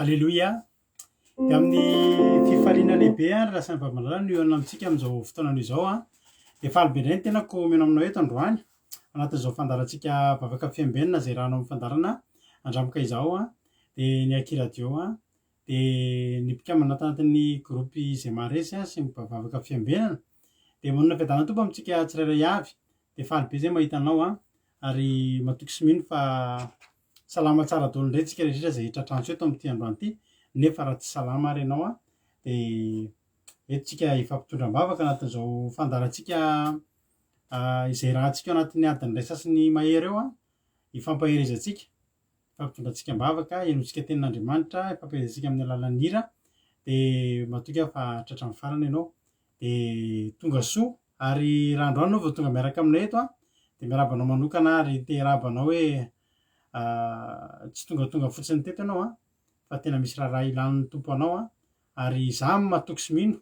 Aleloia! Dia amin'ny fifaliana lehibe ary raha samy malala no hihaona amintsika amin'izao fotoana izao an. Dia faly be indray ny tenako omena aminao eto androany, anatin'izao fandaharantsika vavaka fiambenana izay rahanao amin'ny fandaharana Andramoka izao an, dia ny Aky Radio an, dia ny mpikambana tanatin'ny groupe izay maharesy sy ny mpivavaka fiambenana. Dia manona fiadanana Tompo amintsika tsirairay avy. Dia faly be izay mahita anao an, ary matoky sy mino fa Salama tsara daholo indray tsika rehetra izay tratrantsy eto amin'ity androany ity, nefa raha tsy salama ary ianao an, dia eto tsika hifampitondra am-bavaka anatin'izao fandaharantsika izay rahantsika ao anatin'ny adiny iray sasany mahery eo an, hifampaherezantsika, hifampitondrantsika am-bavaka, henointsika tenin'Andriamanitra, hifampaherezantsika amin'ny alalan'ny hira, dia matoky aho fa tratran'ny farany ianao. Dia tonga soa, ary raha androany ianao vao tonga miaraka aminay eto an, dia miarahaba anao manokana aho ary te hiarahaba anao hoe tsy tongatonga fotsiny teto ianao an, fa tena misy raharaha ilan'ny Tompo anao an, ary izaho matoky sy mino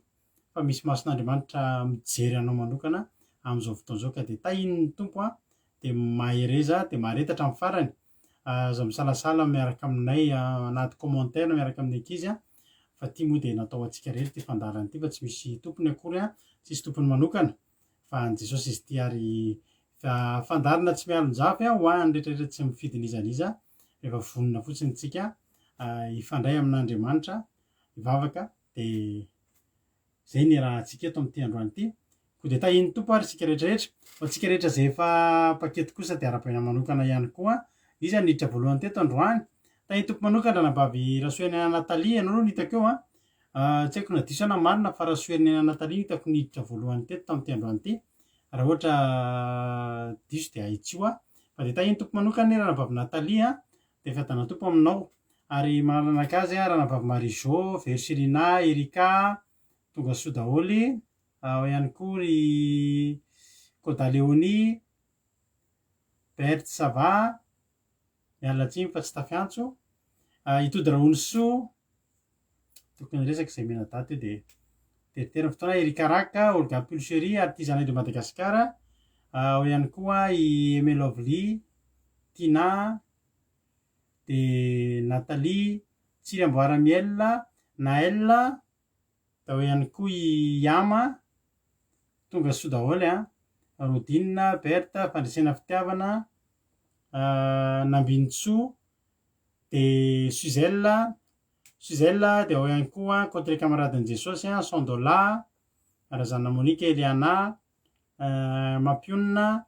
fa misy mason'Andriamanitra mijery anao manokana amin'izao fotoana izao ka dia tahian'ny Tompo an, dia mahereza dia mahareta hatramin'ny farany. Aza misalasala miaraka aminay anaty commentaire miaraka amin'ny ankizy an, fa ity moa dia natao ho antsika rehetra ity fandaharana ity fa tsy misy tompony akory an, tsisy tompony manokana fa an'i Jesosy izy ity ary fandaharana tsy mialon-jafy an ho an'ny rehetra rehetra tsy mifidy n'iza n'iza rehefa vonona fotsiny tsika hifandray amin'Andriamanitra hivavaka dia Izay ny iarahantsika eto amin'ity androany ity. Koa dia tahian'ny Tompo ary isika rehetra rehetra. Ho antsika rehetra izay efa mpaketo kosa dia arahabaina manokana ihany koa. Iza no niditra voalohany teto androany? Tahian'ny Tompo manokana Ranabavy Rasoheriniaina Nathalie, ianao aloha no hitako eo an. Tsy haiko na diso aho na marina fa Rasoheriniaina Nathalie no hitako niditra voalohany teto tamin'ity androany ity. Raha ohatra diso dia ahitsio aho. Fa dia tahian'ny Tompo manokana anie Ranabavy Nathalie an. Dia fiadanan'ny Tompo aminao. Ary manala anaka azy Ranabavy Marie Jo, Vercelina, Erika, tonga soa daholo. Ao ihany koa ry Koda Léonie, Berthe ça va, miala tsiny fa tsy tafiantso. Itody Rahonisoa, tokony hiresaka izay mianadahy teo dia teritery ny fotoana. Erika Raka, Olga Pulcherie, Artisanat de Madagascar. Ao ihany koa i Aimé Lovely, Tina, dia Nathalie, Tsiry Amboara Miel, Naël, dia ao ihany koa i Yama, tonga soa daholo an, Rodine, Berthe, Fandresena Fitiavana, Nambinintsoa, dia Suzelle, Suzelle, dia ao ihany koa Côte Camaradin'i Jesosy, Sandola, Razana Monica, Eliana, Mampionona,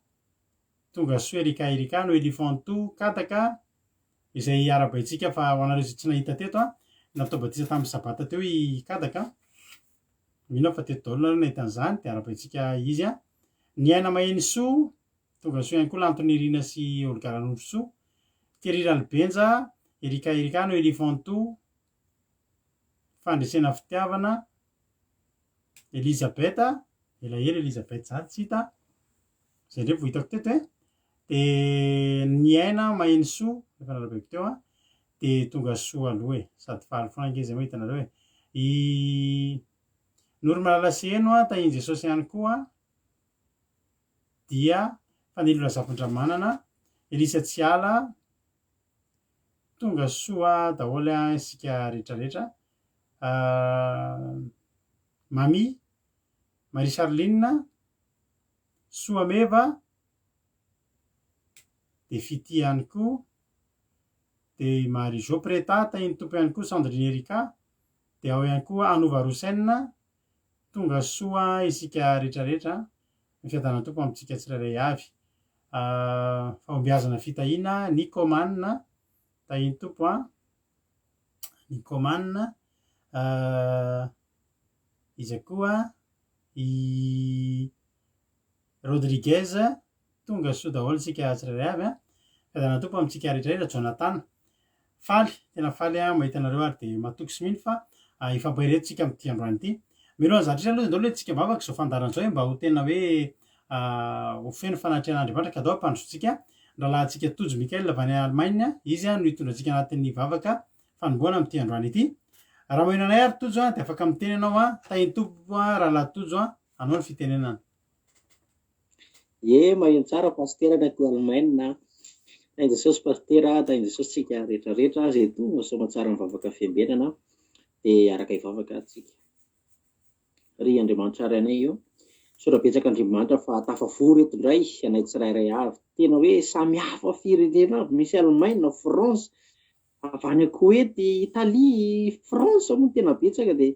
Tonga soa Erika Erika no Elifanto Kadaka izay arahabaintsika fa ho anareo izay tsy nahita teto an, natao batisa tamin'ny sabata teo i Kadaka an, mino aho fa teto daholo nareo nahita an'izany dia arahabaintsika izy an. Ny Aina Mahenisoa, tonga soa ihany koa Lantonirina sy Olga Ranorosoa, Thierry Ralibenja, Erika Erika no Elifanto, Fandresena Fitiavana, Elizabeth, elaela Elizabeth za tsy hita, zay ndray vao hitako teto e, de ny aina maheno soa efa narabaiko teo an, de tonga soa aloha e, sady faly foana ange zay mahita anareo e, i Noromalala Seheno an, tahin'i Jesosy ihany koa dia Fanilo Razafindramanana, Elisa Tsiala, tonga soa daholo an isika rehetra rehetra. Mamy, Marie Charline, Soameva, dia Fitia ihany koa, dia i Marie Jo Preta, tahin'ny Tompo ihany koa, Sandrine Erika, dia ao ihany koa Anova Rosen, tonga soa isika rehetrarehetra, ny fiadanan'ny Tompo amintsika tsirairay avy. Fahombiazana fitahiana, Nicoman, tahin'ny Tompo an. Ny Coman, iza koa i Rodriguez, tonga soa daholo isika tsirairay avy an! Fiadanana Tompo amintsika rehetra rehetra, Jonathan, faly, tena faly aho mahita anareo ary dia matoky sy mino fa hifampahery eto isika amin'ity androany ity. Mialohan'ny zavatra rehetra aloha dia andao aloha isika mivavaka izao fandaharana izao mba ho tena hoe ho feno fanatrehan'Andriamanitra ka andao hampandrosoantsika ny rahalahintsika Tojo Michael avy any Allemagne, izy no hitondra antsika anatin'ny vavaka fanombohana amin'ity androany ity. Raha maheno anay ary Tojo dia afaka miteny ianao, tahin'ny Tompo rahalahy Tojo, anao ny fitenenana. Ie, maheno tsara Pasitera ny aty Allemagne. Tahin'i Jesosy Pasitera, tahin'i Jesosy tsika rehetra rehetra izay tonga soamatsara mivavaka fiambenana dia hiaraka hivavaka tsika. Ry Andriamanitra Rainay o, misaotra betsaka Andriamanitra fa tafavory eto indray ianay tsirairay avy. Tena hoe samy hafa firenena avy, misy Allemagne, France, avy any Koety, Italie, France moa no tena betsaka dia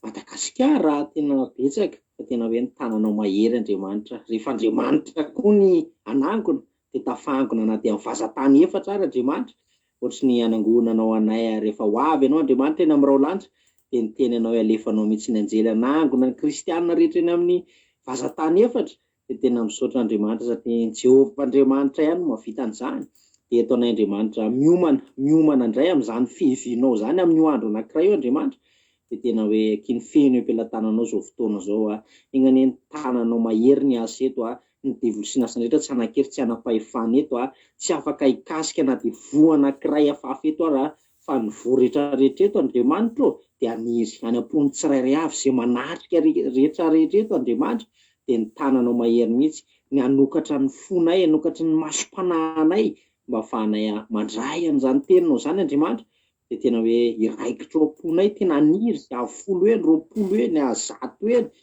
Madagasikara tena betsaka fa tena hoe ny tananao mahery Andriamanitra. Rehefa Andriamanitra koa ny hanangona dia tafangona na dia amin'ny vazantany efatra ary Andriamanitra Ohatry ny hanangonanao anay ary rehefa ho avy ianao Andriamanitra eny amin'ny raolanitra dia niteny anao hoe alefanao mihitsy ny anjely hanangona ny kristiana rehetra eny amin'ny vazantany efatra dia tena misaotra Andriamanitra satria ny Jehovah Andriamanitra ihany no mahavita an'izany dia eto anay Andriamanitra miomana miomana indray amin'izany fihevianao izany amin'io andro anankiray io Andriamanitra dia tena hoe akia ny feno eo am-pelatananao izao fotoana izao a enga anie ny tananao mahery ny asa eto a ny devoly sy ny asany rehetra tsy hanan-kery tsy hanam-pahefana eto a, tsy afaka hikasika na dia voa anankiray hafahafa eto ara fa ny voa rehetra rehetra eto Andriamanitra ô dia haniry any am-pon'ny tsirairay avy izay manatrika rehetra rehetra eto Andriamanitra dia ny tananao mahery mihitsy ny hanokatra ny fonay hanokatra ny masom-panahinay mba afahanay mandray an'izany teninao izany Andriamanitra dia tena hoe hiraikitra ao am-ponay tena haniry avo folo heny 20 heny 100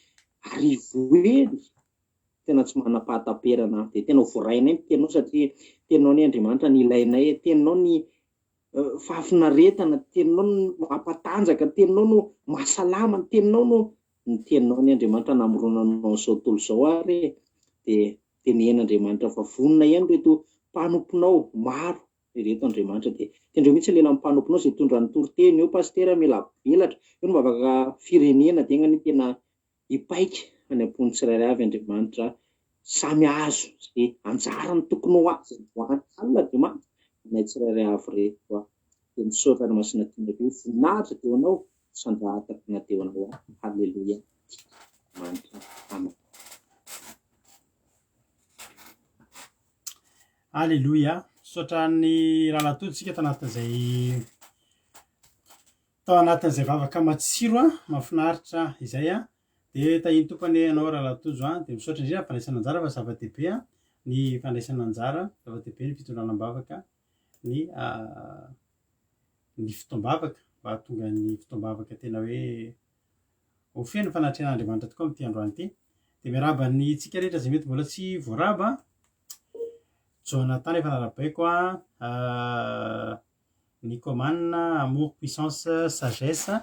heny 1000 heny tena tsy manam-pahataperana aho, dia tena ho voarainay ny teninao satria teninao anie Andriamanitra no ilainay e, teninao ny fahafinaretana, teninao no mampatanjaka, teninao no mahasalama, ny teninao no, ny teninao anie Andriamanitra namoronanao an'izao tontolo izao ary e, dia teneno Andriamanitra fa vonona ihany ireto mpanomponao maro ireto Andriamanitra dia tendreo mihitsy ny lelan'ny mpanomponao izay hitondra ny toriteny eo Pasitera mila velatra, eo ny vavaka firenena dia anie tena hipaika any am-pon'ny tsirairay avy Andriamanitra samy hahazo izay anjarany tokony ho azy androany alina Andriamanitra anay tsirairay avy reto a dia misaotra ny Masina Tiana be voninahitra dia ho anao sandrahatana dia ho anao Haleloia Andriamanitra Amen. Aleloia. Misaotra an'i Rahalahy Tojo tsika tanatin'izay Tao anatin'izay vavaka matsiro an, mahafinaritra izay an, dia tahian'ny Tompo anie ianao Rahalahy Tojo an, dia misaotra indrindra amin'ny fandraisana anjara fa zava-dehibe an ny fandraisana anjara, zava-dehibe ny fitondrana am-bavaka ny ny fotoam-bavaka mba hahatonga ny fotoam-bavaka tena hoe ho feno fanatrehan'Andriamanitra tokoa amin'ity androany ity. Dia miarahaba ny tsika rehetra izay mety mbola tsy voarahaba. Jonathan efa narahabaiko an, Nicoman, Amour, Puissance, Sagesse,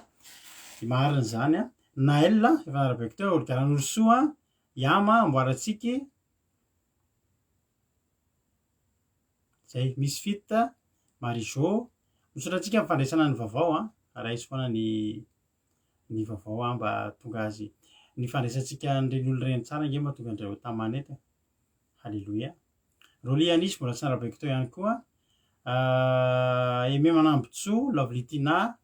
dia marina izany an. Naël, efa narahabaiko teo, Olga Ranorosoa, Yama, Amboarantsiky, zay, Misfit, Marie Jo. Misaotra antsika amin'ny fandraisana ny vaovao an, raiso foana ny ny vaovao an mba tonga azy. Ny fandraisantsika an'ireny olona ireny tsara ange mahatonga an-dry zareo tamana eto e. Haleloia. Rolly Anisy mbola tsy narabaiko teo ihany koa. Aimé Manambotsoa, Lovely Tina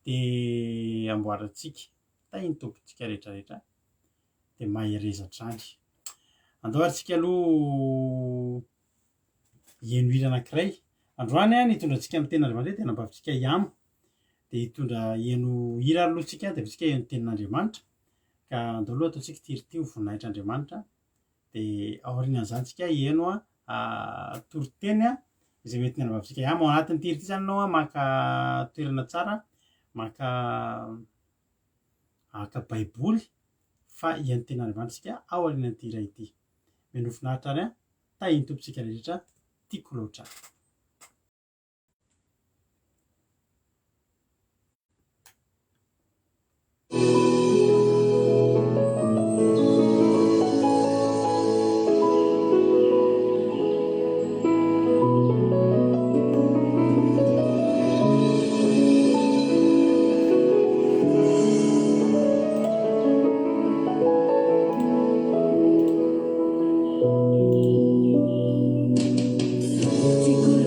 dia amboarantsika. Tahin'ny Tompontsika rehetra rehetra. Dia mahereza hatrany. Andao ary tsika aloha hihaino hira anankiray. Androany ny hitondra antsika amin'ny tenin'Andriamanitra dia anambavintsika Yama. Dia hitondra hihaino hira aloha tsika dia avy eo tsika hihaino tenin'Andriamanitra. Ka andao aloha ataontsika ity hira ity ho voninahitr'Andriamanitra. Dia aorianan'izany tsika hihaino toriteny izay mety ny anabavintsika ihany. Ao anatin'ity hira ity izany ianao maka toerana tsara, maka haka baiboly fa hihaino tenin'Andriamanitra isika ao aorianan'ity hira ity. Mino finaritra ary an, tahin'ny Tompontsika rehetra, tiako loatra. Tiako.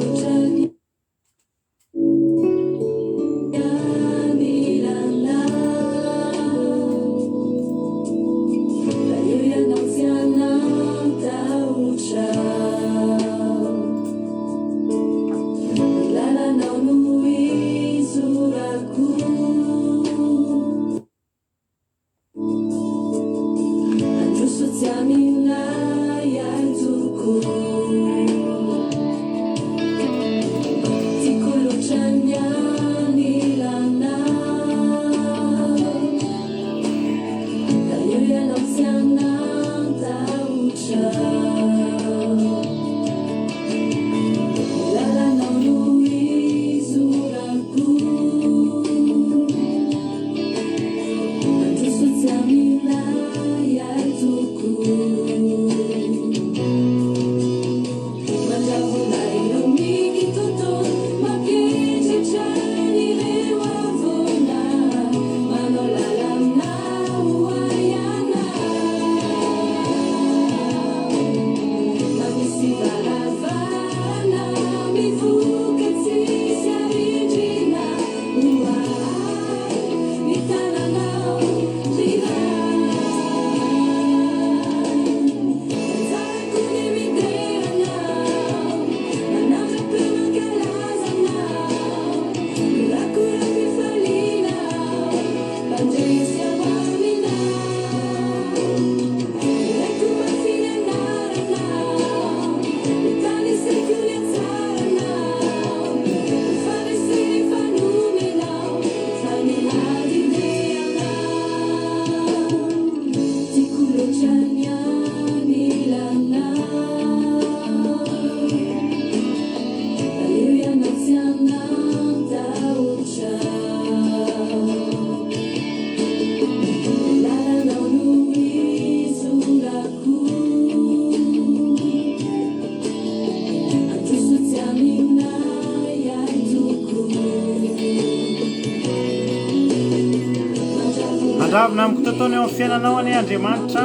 Handravona amiko tontolo eo amin'ny fiainanao anie Andriamanitra.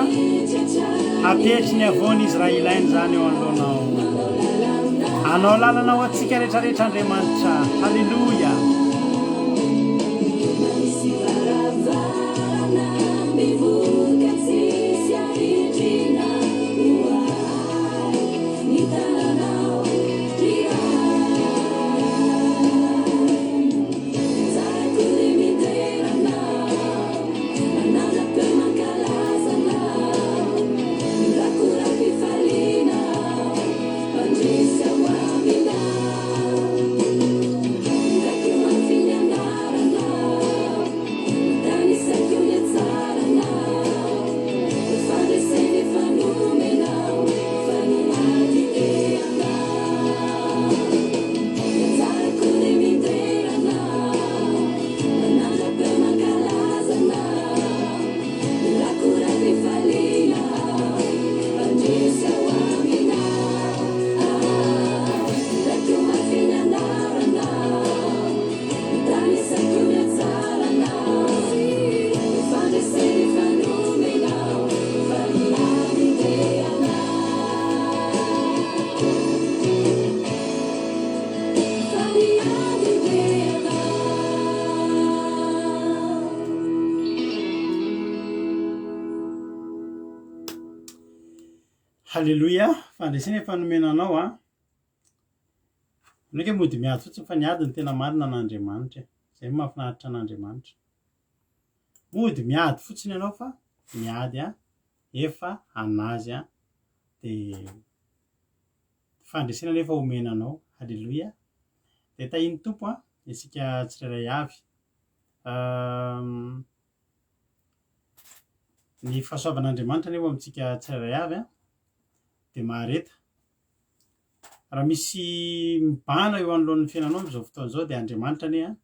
Hampihetsy ny havoana izy raha ilaina izany eo anoloanao. Hanao lalana ho antsika rehetrarehetra Andriamanitra. Haleloia. Haleloia, fandresena efa nomena anao a. Anao ke mody miady fotsiny fa ny ady no tena marina an'Andriamanitra e. Izay no mahafinaritra an'Andriamanitra. Mody miady fotsiny ianao fa miady a efa anazy a dia fandresena nefa omena anao. Haleloia. Dia tahin'ny Tompo a isika tsirairay avy. Ny fahasoavan'Andriamanitra anie ho amintsika tsirairay avy a dia mahareta. Raha misy mibahana eo anoloan'ny fiainanao amin'izao fotoana izao dia Andriamanitra anie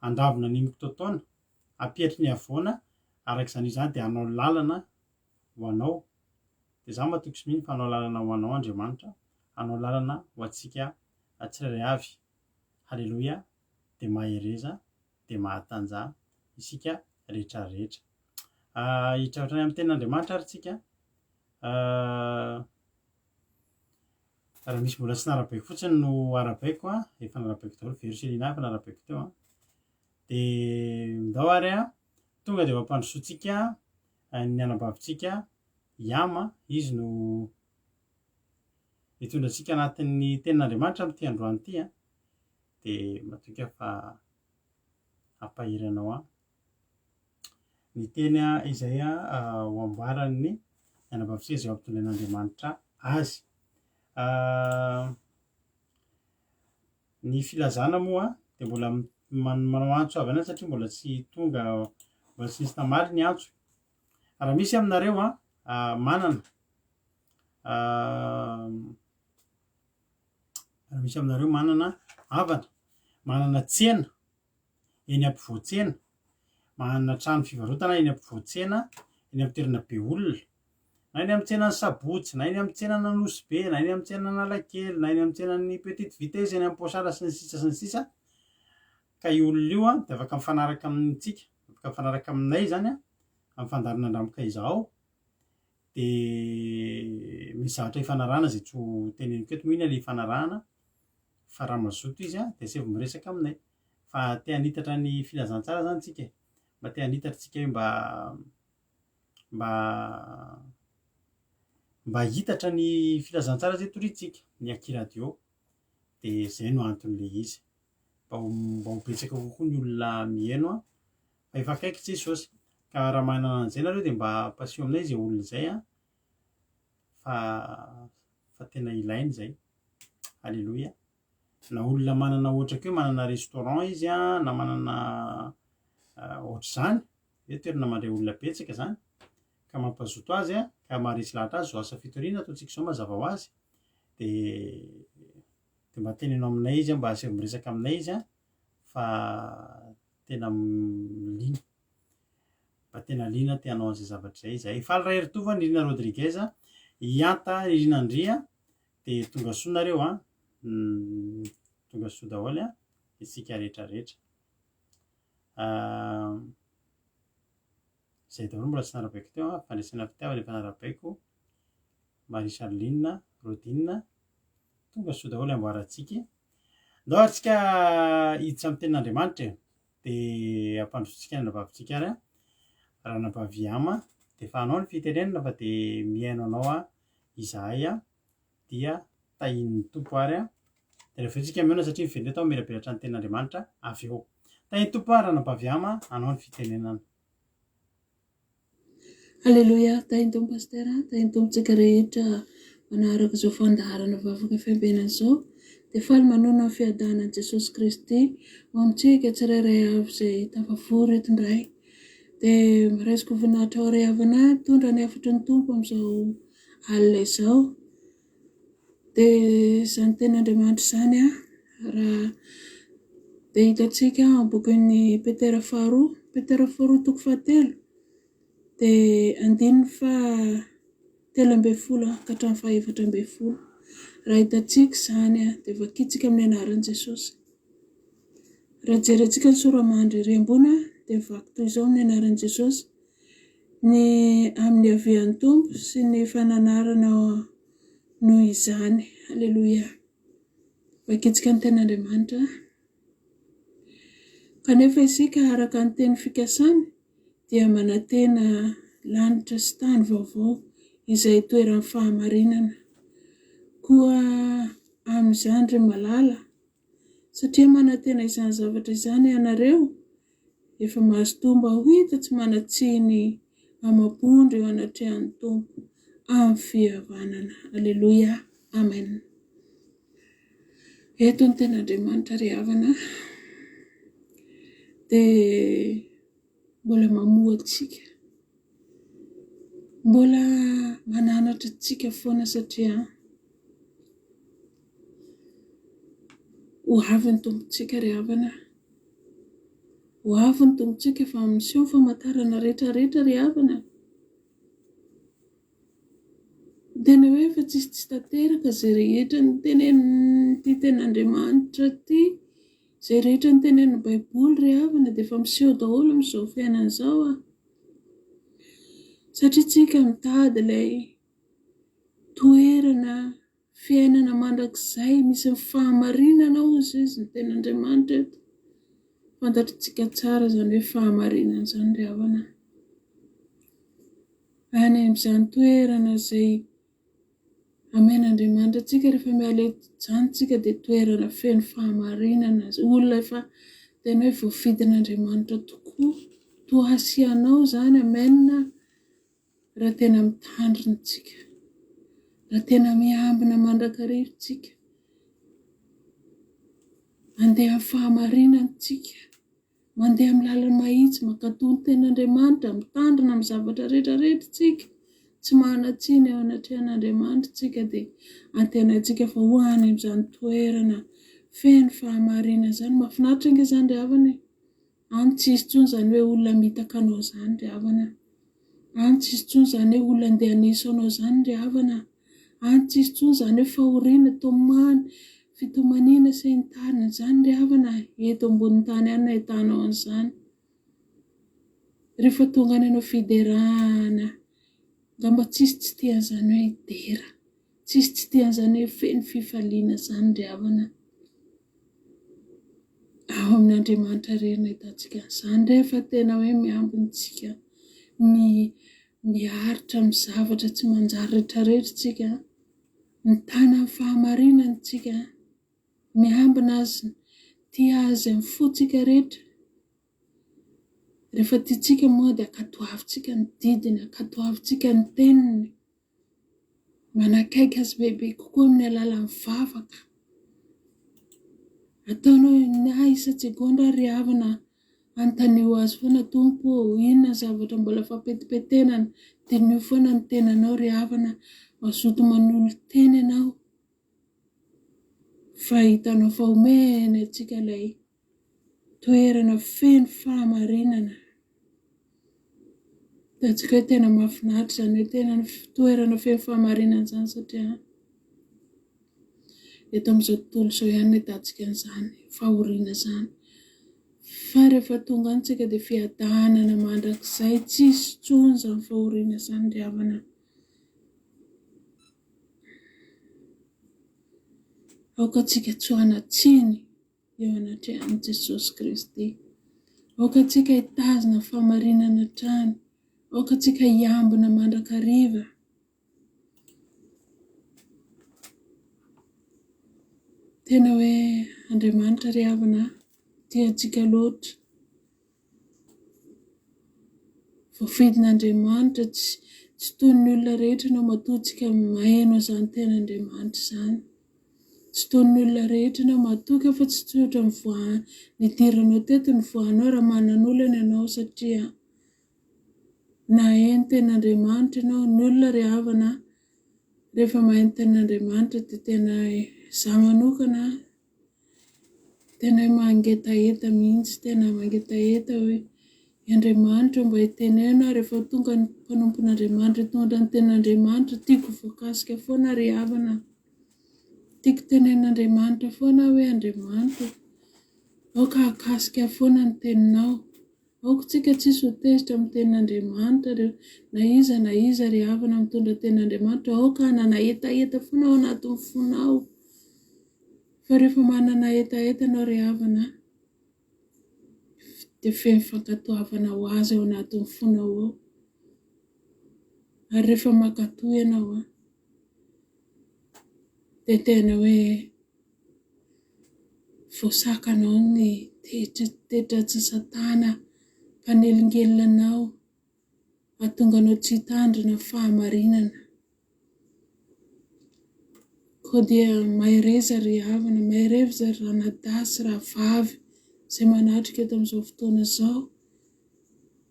handravona ny mitotoana, hampietry ny havoana, araka izany izany dia hanao lalana ho anao. Dia izaho matoky sy mino fa hanao lalana ho anao Andriamanitra, hanao lalana ho antsika tsirairay avy. Haleloia, dia mahereza, dia mahatanjaha isika rehetra rehetra. Hiditra hatrany amin'ny tenin'Andriamanitra ary tsika. Raha misy mbola tsy narabaiko fotsiny no arabaiko a, efa narabaiko daholo, Vero sy Elina efa narabaiko teo a. Dia ndao ary a, tonga dia ho ampandrosoantsika ny anabavintsika Yama, izy no hitondra antsika anatin'ny tenin'Andriamanitra amin'ity androany ity a. Dia matoky aho fa hampahery anao aho. Ny teny izay ho ambaran'ny anabavintsika izay ho ampitondrain'Andriamanitra azy. Ny filazana moa dia mbola manao antso avy any satria mbola tsy tonga, mbola tsy nisy namaly ny antso. Raha misy aminareo manana raha misy aminareo manana havana, manana tsena eny ampovoan-tsena, manana trano fivarotana eny ampovoan-tsena, eny amin'ny toerana be olona, na eny amin'ny tsenan'ny Sabotsy, na eny amin'ny tsenan'Anosibe, na eny amin'ny tsenan'Analakely, na eny amin'ny tsenan'ny Petite Vitesse eny Ampoasara sy ny sisa sy ny sisa, ka io olona io dia afaka mifanaraka amintsika, afaka mifanaraka aminay izany amin'ny fandaharana Andramoka Izao, dia misy zavatra ifanarahana izay tsy ho teneniko eto moa iny ilay ifanarahana, fa raha mazoto izy dia asaivo miresaka aminay fa te hanitatra ny filazantsara zany tsika e, mba te hanitatra tsika hoe mba mba mba hitatra ny filazantsara zay toriantsika, ny Aky Radio, dia zay no anton'ilay izy, mba ho mba ho betsaka kokoa ny olona miheno an, fa efa akaiky Jesosy, ka raha manana an'izay nareo dia mba ampasio aminay izay olona izay an, fa fa tena ilaina izay. Aleloia. Na olona manana ohatra koa hoe manana restaurant izy an, na manana ohatr'izany, hoe toerana mandray olona betsaka izany, ka mampazoto azy an, ka maharesy lahatra azy izao asa fitoriana ataontsika izao mazava ho azy, dia dia mba teneno aminay izy an, mba asaivo miresaka aminay izy an, fa tena liana. Mba tena liana te hanao an'izay zavatra izay izahay. Faly Raheritovo, Nirina Rodriguez, Ihanta Nirina Andria, dia tonga soa nareo an, tonga soa daholo an, isika rehetra rehetra. Izay daholo mbola tsy narabaiko teo an, Fandresena Fitiavana efa narabaiko, Marie Charline, Rodine, tonga soa daholo amboarantsika. Ndao ary tsika hiditra amin'ny tenin'Andriamanitra e. Dia ampandrosotsika ny anabavintsika ary an. Ranabavy Ama, dia efa anao ny fitenenana fa dia mihaino anao an izahay an. Dia tahian'ny Tompo ary an. Dia rehefa eo tsika mihaona satria miverina eto hamelabelatra ny tenin'Andriamanitra avy eo. Tahian'ny Tompo ary Ranabavy Ama, anao ny fitenenana. Aleloia, tahin'ny Tompo Pasteur, tahin'ny Tompo tsika rehetra manaraka izao fandaharana vavaka fiambenana izao, dia faly manonona ny fiadanan'i Jesosy Kristy ho amintsika tsirairay avy izay tafavory eto indray. Dia raisiko voninahitra ho ray havana mitondra ny hafatry ny Tompo amin'izao alina izao. Dia izany tenin'Andriamanitra izany an, raha dia hitantsika ao amin'ny bokin'ny Petera faharoa, Petera faharoa toko fahatelo, dia andininy faha 13 ka hatramin'ny faha 14. Raha hitantsika izany an, dia vakintsika amin'ny anaran'i Jesosy. Raha jerentsika ny sora-mandry ery ambony an, dia mivaky toy izao amin'ny anaran'i Jesosy, Ny amin'ny havian'ny Tompo sy ny fananarana noho izany. Aleloia. Vakintsika ny tenin'Andriamanitra. Kanefa isika araka ny teny fikasany dia manantena lanitra sy tany vaovao izay itoeran'ny fahamarinana. Koa amin'izany ry malala, Satria manantena izany zavatra izany ianareo, efa mazotoa mba ho hita tsy manan-tsiny amam-pondro eo anatrehan'ny Tompo amin'ny fihavanana. Aleloia. Amen. Eto ny tenin'Andriamanitra ry havana dia mbola mamoha antsika, mbola mananatra antsika foana satria Ho avy ny Tompontsika ry havana. Ho avy ny Tompontsika fa miseho ny famantarana rehetra rehetra ry havana. Tena hoe efa tsisy tsy tanteraka izay rehetra notenenin'ity tenin'Andriamanitra ity, izay rehetra notenenin'ny Baiboly ry havana dia efa miseho daholo amin'izao fiainana izao ah. Satria tsika mitady ilay toerana fiainana mandrakizay misy ny fahamarinana hozy izy ny tenin'Andriamanitra eto. Fantatritsika tsara izany hoe fahamarinana izany ry havana. Any amin'izany toerana izay amen'Andriamanitra antsika rehefa miala eto izany tsika dia toerana feno fahamarinana, olona efa tena hoe voafidin'Andriamanitra tokoa. Toa hasianao izany, amen. Raha tena mitandrina isika, raha tena miambina mandrakariva isika, mandeha amin'ny fahamarinana isika, mandeha amin'ny lalana mahitsy, mankatò ny tenin'Andriamanitra, mitandrina amin'ny zavatra rehetra rehetra isika, tsy manan-tsiny eo anatrehan'Andriamanitra isika dia antenaintsika fa ho any amin'izany toerana feno fahamarinana izany. Mahafinaritra ange izany ry havana e! Any tsy hisy intsony izany hoe olona hamitaka anao izany ry havana a. Any tsy hisy intsony izany hoe olona andeha haneso anao izany ry havana a. Any tsy hisy intsony izany hoe fahoriana, tomany, fitomaniana sy ny tariny izany ry havana a. Eto ambonin'ny tany ihany no ahitanao an'izany. Rehefa tonga any ianao fiderana, angamba tsisy tsy tia an'izany hoe hidera. Tsisy tsy tia an'izany hoe feno fifaliana izany ry havana a. Ao amin'Andriamanitra irery no ahitantsika an'izany rehefa tena hoe miambina isika, miaritra amin'ny zavatra tsy manjary rehetrarehetra isika, mitana ny fahamarinana isika, miambina Azy, tia Azy amin'ny fontsika rehetra. Rehefa tiantsika moa dia ankatoavintsika ny didiny, ankatoavintsika ny teniny. Manakaiky azy bebe kokoa amin'ny alalan'ny vavaka. Ataonao na isan-tsegondra ary ry havana, anontanio azy foana, Tompo ô, inona ny zavatra mbola fampetipetenana? Diniho foana ny tenanao ry havana, mazoto manolo-tena ianao, fa hitanao fa omeny antsika ilay toerana feno fahamarinana. Hitantsika hoe tena mahafinaritra izany hoe tena toerana feno fahamarinana izany satria eto amin'izao tontolo izao ihany no ahitantsika an'izany fahoriana izany. Fa rehefa tonga any tsika dia fiadanana mandrakizay, tsisy intsony izany fahoriana izany ry havana. Aoka tsika tsy ho hanan-tsiny eo anatrehan'i Jesosy Kristy. Aoka tsika hitazona fahamarinana hatrany. Aoka tsika hiambina mandrakariva. Tena hoe Andriamanitra ry havana tia antsika loatra. Voafidin'Andriamanitra tsy tsy toy ny olona rehetra ianao matoa tsika maheno an'izany tenin'Andriamanitra izany. Tsy toy ny olona rehetra ianao matoky aho fa tsy tsotra ny voa- nidiranao teto ny voanao raha manan'olana ianao satria Naheno tenin'Andriamanitra ianao, ny olona ry havana rehefa maheno tenin'Andriamanitra dia tena izaho manokana tena hoe mangetaheta mihitsy, tena mangetaheta hoe Andriamanitra mba hiteneno aho rehefa tonga ny mpanompon'Andriamanitra hitondra ny tenin'Andriamanitra, tiako voakasika foana ry havana, tiako tenenin'Andriamanitra foana aho hoe Andriamanitra aoka hahakasika foana ny teninao. Aoka tsika tsisy ho tezitra amin'ny tenin'Andriamanitra ry na iza na iza ry havana mitondra tenin'Andriamanitra aoka hanana hetaheta foana ao anatin'ny fonao fa rehefa manana hetaheta ianao ry havana dia feno fankatoavana ho azy ao anatin'ny fonao ao ary rehefa mankatoa ianao an dia tena hoe Voasakanao ny tetratry satana mpanelingelina anao hahatonga anao tsy hitandrina ny fahamarinana. Koa dia mahereza ry havana, mahereza ry ranadahy sy rahavavy izay manatrika eto amin'izao fotoana izao.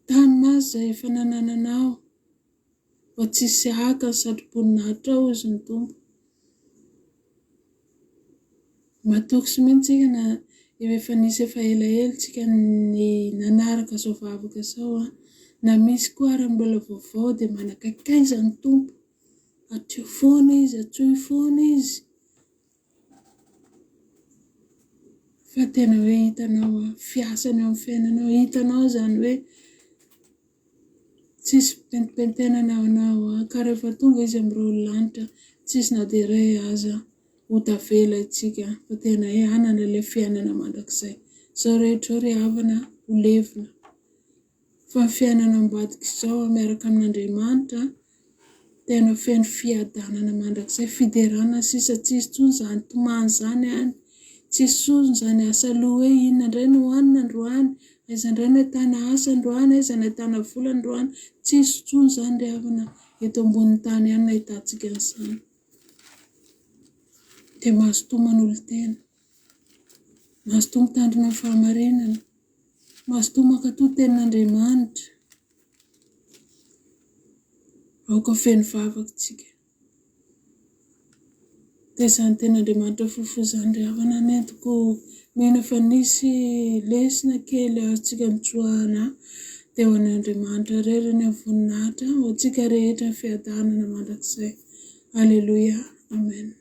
Tanona azy izay efa nanananao fa tsisy haka ny satroboninahitra ao hozy ny Tompo. Matoky sy mino tsika na efa nisy efa elaela tsika ny nanaraka izao vavaka izao an, na misy koa ary mbola vaovao dia manakaikaiza ny Tompo, hatreo foana izy, antsoy foana izy. Fa tena hoe hitanao an, fiasany eo amin'ny fiainanao, hitanao izany hoe tsisy fipentipentenana ao anao an, ka rehefa tonga izy amin'ireo lanitra, tsisy na dia iray aza ho tavela isika fa tena hoe hanana ilay fiainana mandrakizay. Izao rehetra izao ry havana ho levona. Fa ny fiainana ambadik'izao miaraka amin'Andriamanitra tena feno fiadanana mandrakizay, fiderana sisa, tsisy intsony izany tomany izany any, tsisy intsony izany asa loha hoe inona indray no hohanina androany, aiza indray no ahitana asa androany, aiza no ahitana vola androany, tsisy intsony izany ry havana eto ambonin'ny tany ihany no ahitantsika an'izany. Dia mazotoa manolo-tena, mazotoa mitandrina ny fahamarinana. Mazotoa mankatò tenin'Andriamanitra. Aoka ho feno vavaka isika. Dia izany tenin'Andriamanitra fohifohy izany ry havana nentiko mino fa nisy lesona kely azontsika nitsoahana dia ho an'Andriamanitra irery anie ny voninahitra ho antsika rehetra ny fiadanana mandrakizay. Aleloia. Amen.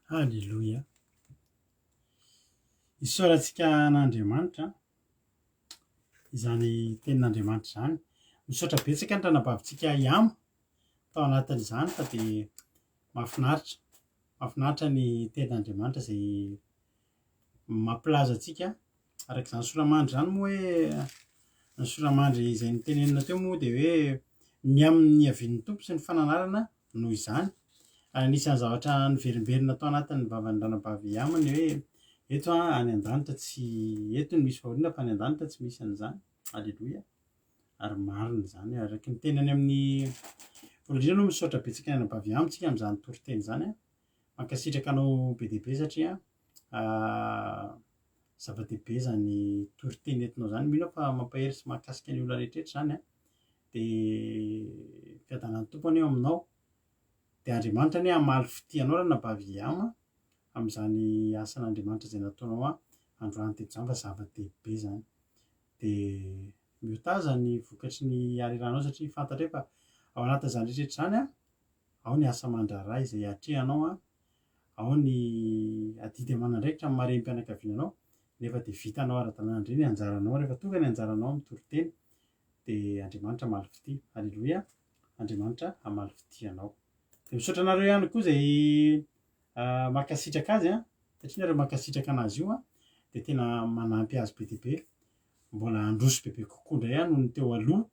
Aleloia. Isaorantsika an'Andriamanitra izany tenin'Andriamanitra izany. Misaotra betsaka ny ranabavintsika Iamo tao anatin'izany fa dia mahafinaritra, mahafinaritra ny tenin'Andriamanitra izay mampilaza antsika araka izany soramandry izany moa hoe ny soramandry izay notenenina teo moa dia hoe ny amin'ny niavian'ny Tompo sy ny fananarana noho izany. Ary anisan'ny zavatra niverimberina tao anatin'ny vavan'ny ranabavy Yama ny hoe eto an, any an-danitra tsy eto no misy fahoriana fa any an-danitra tsy misy an'izany. Aleloia. Ary marina izany. Araka ny tenany amin'ny voalohany indrindra aloha misaotra betsaka ny anabavy Yama tsika amin'izany toriteny izany. Mankasitraka anao be dia be satria zava-dehibe izany toriteny entinao izany. Mino aho fa mampahery sy mahakasika ny olona rehetra rehetra izany an. Dia fiadanan'ny Tompo anie eo aminao. Dia Andriamanitra anie hamaly fitia anao ranabavy Yama amin'izany asan'Andriamanitra izay nataonao androany teto izany fa zava-dehibe izany. Dia miotaza ny vokatry ny hareranao satria fantatrao fa ao anatin'izany rehetra rehetra izany an, ao ny asa aman-draharaha izay atrehanao an, ao ny adidy aman'andraikitra amin'ny maha renim-pianakaviana anao. Nefa dia vitanao ara-dalàna indray ny anjaranao. Rehefa tonga ny anjaranao amin'ny toriteny dia Andriamanitra hamaly fitia. Aleloia! Andriamanitra hamaly fitia anao. Dia misaotra anareo ihany koa izay mankasitraka azy an, satria nareo mankasitraka anazy io an, dia tena manampy azy be dia be. Mbola handroso bebe kokoa indray an noho ny teo aloha.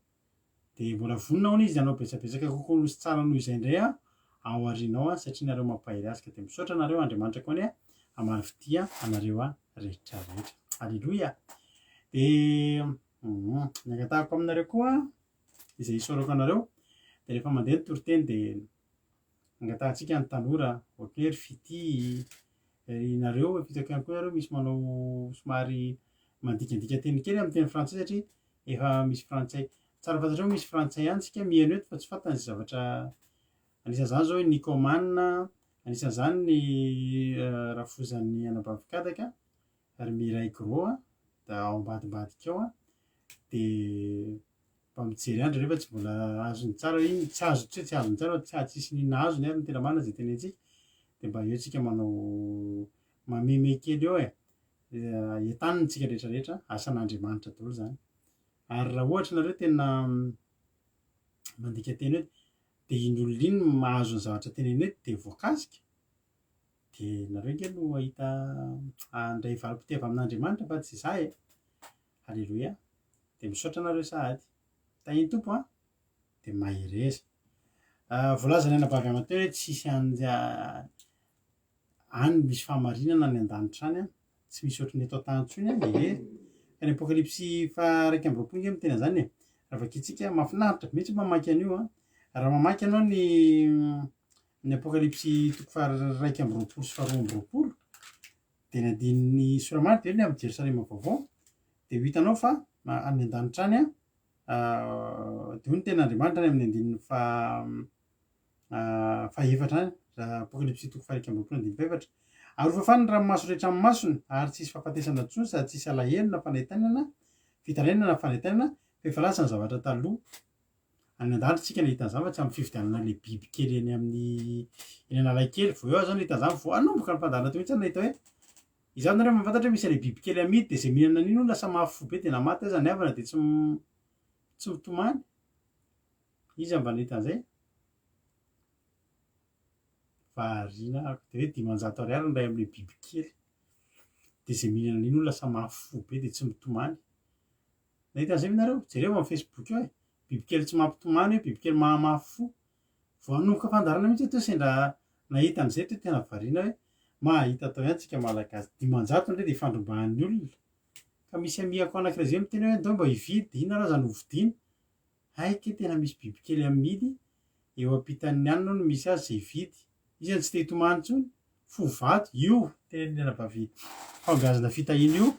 Dia mbola vonona hono izy hanao betsabetsaka kokoa noho sy tsara noho izay indray an ao aoriana ao an, satria nareo mampahery azy. Ka dia misaotra anareo, Andriamanitra koa anie hamaly fitia anareo an rehetra rehetra. Aleloia! Dia ny angatahako aminareo koa izay isaorako anareo dia rehefa mandeha ny toriteny dia angatahantsika ny tanora ohatran'ny hoe ry fitia ry nareo efa hitako ihany koa nareo misy manao somary mandikandika teny kely amin'ny teny frantsay satria efa misy frantsay tsara fantatrao misy frantsay ihany tsika mihaino eto fa tsy fantany izay zavatra anisan'izany izao i Nicoman anisan'izany ny eh, rafozan'ny anabavy kadaka ry Miray Gros a, da ao ambadimbadika ao a, de mba mijery andry rehefa tsy mbola azony tsara iny, tsy azo tsy hoe tsy azony tsara fa tsy tsisy n'inona azony ary ny tena marina zay tenentsika, de mba eo tsika manao mameme kely eo e, entanina tsika rehetra rehetra, asan'Andriamanitra daholo zany, ary raha ohatra nareo tena mandika teny hoe de iny olona iny mahazo ny zavatra tenenina eto de voakasika, Dia nareo ange no hahita handray valim-pitia avy amin'Andriamanitra fa tsy izaho e. Aleloia. Dia misaotra anareo sahady. Tahin'ny Tompo an. Dia mahereza. Ah, voalazan'ny anabavy aman-teo hoe tsisy any ah, any misy fahamarinana any an-danitra any an. Tsy misy ohatran'ny eto an-tany intsony an. Ie. Ka ny Apokalypsy faha 21 ange miteny an'izany e. Raha vakintsika, mahafinaritra be mihitsy mamaky an'io an. Raha mamaky ianao ny Ny Apokalypsy toko faha-21 sy faha-22 dia ny andininy sora-marina dia ny amin'ny Jerosalema vaovao dia ho hitanao fa any an-danitra any dia hoy ny tenin'Andriamanitra any amin'ny andininy faha fahaefatra any raha Apokalypsy toko faha-21 andininy fahaefatra ary hofafany ny ranomaso rehetra amin'ny masony ary tsy hisy fahafatesana intsony sady tsy hisy alahelo na fanaintainana fitarainana na fanaintainana fa efa lasa ny zavatra taloha Any an-danitra isika nahita an'izany fa tsy amin'ny fividianana ilay biby kely eny amin'ny eny Analakely. Vao eo aho izao nahita an'izany, vao hanomboka ny fandaharana teo mihitsy aho nahita hoe izaho nareo mahafantatra hoe misy an'ilay biby kely amidy dia izay mihinana an'iny hono lasa mafy fo be dia na maty aza ny havana dia tsy tsy mitomany. Iza mba nahita an'izay? Variana aho. Dia hoe 500 ariary ny iray amin'ilay biby kely. Dia izay mihinana an'iny hono lasa mafy fo be dia tsy mitomany. Nahita an'izay ve nareo? Jereo amin'ny Facebook eo e. Bibikely tsy mampitomany hoe bibikely mahamafy fo. Vao hanomboka fandaharana mihitsy aho teo sendra nahita an'izay teo tena variana hoe mahita atao ihany tsika malagasy. 500 indray dia ifandrombahan'ny olona. Ka misy amiako anankiray izay miteny hoe ndao mba hividy dia inona ary aza no hovidiana? Hay kay tena misy bibikely amidy eo ampitan'ny anona hono misy azy izay hividy. Iza no tsy te hitomany intsony? Fo vato, io tenin'ny anabavy fahombiazana fitahiana io.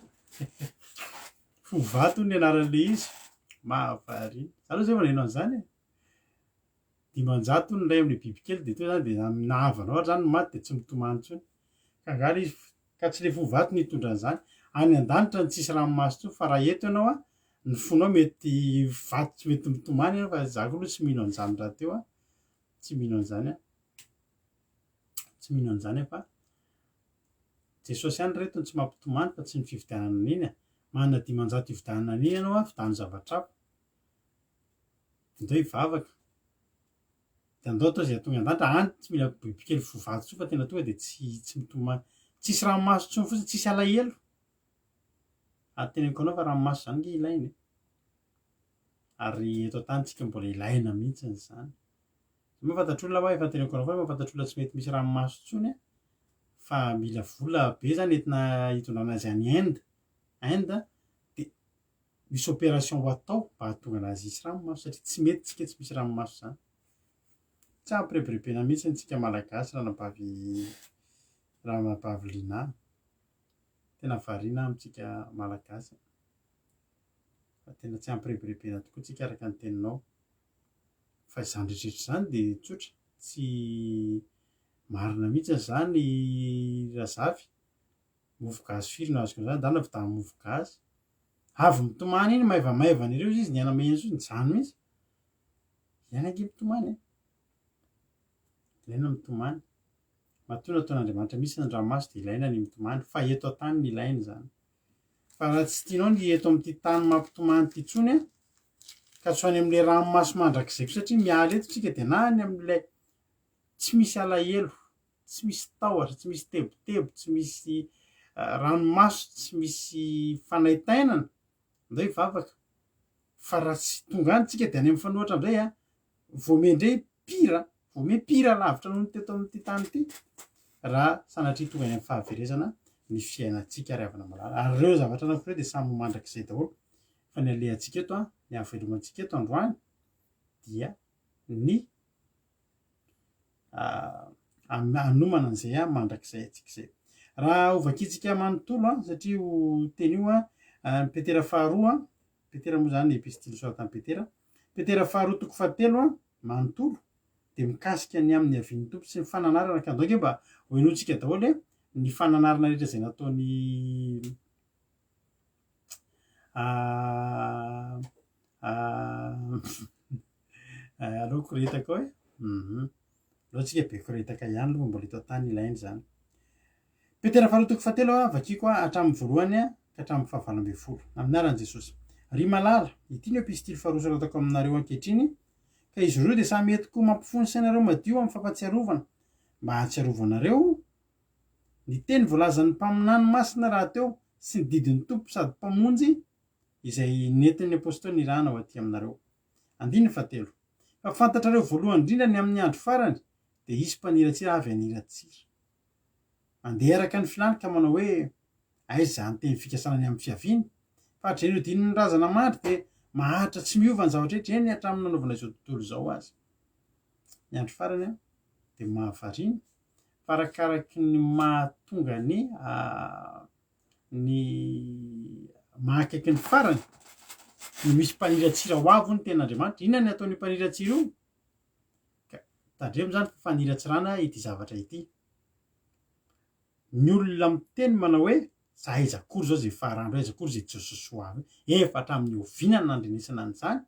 Fo vato hono ny anaran'ilay izy. Mahavariana. Za aloha zay vao naheno an'izany e. 500 hono ny iray amin'ilay bibikely dia toa izany dia na havanao ary izany no maty dia tsy mitomany intsony. Ka angaha ilay izy ka tsy ilay fo vato no hitondra an'izany. Any an-danitra no tsisy ranomaso intsony fa raha eto ianao an, ny fonao mety vato tsy mety mitomany ianao fa za koa aloha tsy mino an'izany rahateo an. Tsy mino an'izany aho. Tsy mino an'izany aho fa Jesosy ihany reto no tsy mampitomany fa tsy ny fividianana an'iny e. Manana 500 hividianana an'iny ianao an, vidano zavatra hafa. Ndao hivavaka. Dia andao atao izay hahatonga an-danitra. Any tsy mila bibikely fo vato intsony fa tena tonga dia tsy tsy mitomany. Tsisy ranomaso intsony fotsiny, tsisy alahelo. Ary teneniko anao fa ranomaso izany nge ilaina e. Ary eto an-tany tsika mbola ilaina mihitsy izany. Za mahafantatra olona hoa efa teneniko anao foana mahafantatra olona tsy mety misy ranomaso intsony a, fa mila vola be zany entina hitondrana azy any Inde, Inde de misy opération ho atao mba hahatonga anazy hisy ranomaso satria tsy mety tsika tsy misy ranomaso zany. Tsy ampirebirebena mihitsy antsika malagasy ranabavy ranabavy Lina. Tena variana amintsika malagasy. Fa tena tsy ampirebirebena tokoa tsika araka ny teninao. Fa izany rehetra izany dia tsotra, tsy marina mihitsy izany Razafy, mofo gasy firy no azoko an'izany, ndana vidiano mofo gasy. Avy mitomany iny maivamaivana ery ozy izy, ny anamehiny intsony, nijanona mihitsy. Ilaina ange mitomany e. Ilaina mitomany. Matoa nataon'Andriamanitra misy ny ranomaso dia ilaina ny mitomany, fa eto an-tany no ilaina izany. Fa raha tsy tianao ny eto amin'ity tany mampitomany ity intsony an, ka tsy ho any amin'ilay ranomaso mandrakizay koa satria miala eto tsika dia na any amin'ilay tsy misy alahelo, tsy misy tahotra, tsy misy tebiteby, tsy misy ranomaso, tsy misy fanaintainana, ndao hivavaka. Fa raha tsy tonga any tsika dia any amin'ny fanohatra indray an, vao miha indray pire, vao miha pire lavitra noho ny teto amin'ity tany ity raha sanatria tonga any amin'ny fahaverezana ny fiainantsika ry havana malala. Ary ireo zavatra anankiroa ireo dia samy ho mandrakizay daholo. Fa ny alehantsika eto an, ny hahavelomantsika eto androany dia ny hanomana an'izay mandrakizay antsika izay. Raha hovakintsika manontolo an, satria io teny io an, Petera faharoa, Petera moa izany epistily nosoratan'i Petera, Petera faharoa toko fahatelo an, manontolo dia mikasika ny amin'ny havian'ny Tompo sy ny fananarana ka andao ange mba ho henointsika daholo e, ny fananarana rehetra izay nataony Aleo koretaka ao e. Aleo tsika be koretaka ihany aloha mbola eto an-tany ilaina izany. Petera faharoa toko fahatelo a, vakiko a, hatramin'ny voalohany a, ka hatramin'ny fahavalo ambin'ny folo. Amin'ny anaran'i Jesosy. Ry malala, ity no epistily faharoa soratako aminareo ankehitriny, ka izy roa dia samy entiko mampifoha ny sainareo madio amin'ny fampahatsiarovana, mba hahatsiarovanareo ny teny voalazan'ny mpaminany masina rahateo sy ny didin'ny Tompo sady Mpamonjy izay nentin'ny Apostoly nirahana ho aty aminareo. Andininy fahatelo. Fa fantatrareo voalohany indrindra ny amin'ny andro farany dia hisy mpaniratsira avy haniratsira. Mandeha araka ny filany ka manao hoe, Aiza izany teny fikasana ny amin'ny fiaviany? Fa hatrizay nodinin'ny razana mandry dia maharitra tsy miova ny zavatra rehetra, eny hatramin'ny nanaovana izao tontolo izao aza. Ny andro farany dia mahavariana fa arakaraky ny mahatonga ny ny mahakaiky ny farany no misy mpaniratsira ho avy hoy ny tenin'Andriamanitra. Inona ny ataon'io mpaniratsira io? Ka tandremo izany fa faniratsirana ity zavatra ity. Ny olona miteny manao hoe za aiza akory izao izay farandro, aiza akory izay Jesosy ho avy. Efa hatramin'ny oviana no nandrenesana an'izany?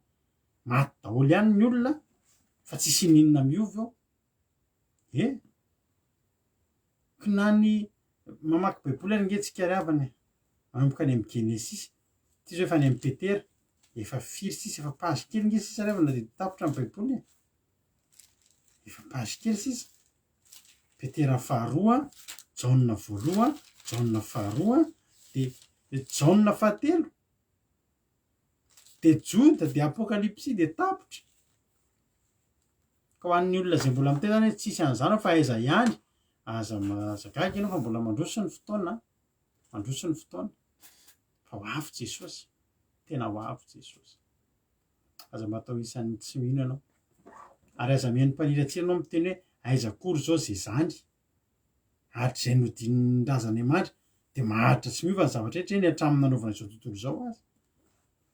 Maty daholo ihany ny olona fa tsisy ininona miova eo. E! Kinany mamaky baiboly ary nge tsika ry havana e! Manomboka any amin'ny Genesisy, ity zao efa any amin'ny Petera, efa firy sisa, efa page kely nge sisa ry havana dia tapitra ny baiboly e! Efa page kely sisa. Petera faharoa, Jaona voaloha, Jaona faharoa, dia Jaona fahatelo, dia Joda, dia Apokalypsy, dia tapitra. Ka ho an'ny olona izay mbola miteny zany hoe tsisy an'izany fa aiza ihany, aza aza gaga ianao fa mbola mandroso ny fotoana, mandroso ny fotoana. Fa ho avy Jesosy, tena ho avy Jesosy. Aza mba atao isan'ny tsy mino ianao. Ary aza mihaino mpaniratsira ianao miteny hoe aiza akory izao izay zany. Hatrizay nodinin'ny razana mandry dia maharitra tsy miova ny zavatra rehetra eny hatramin'ny nanaovana izao tontolo izao aza.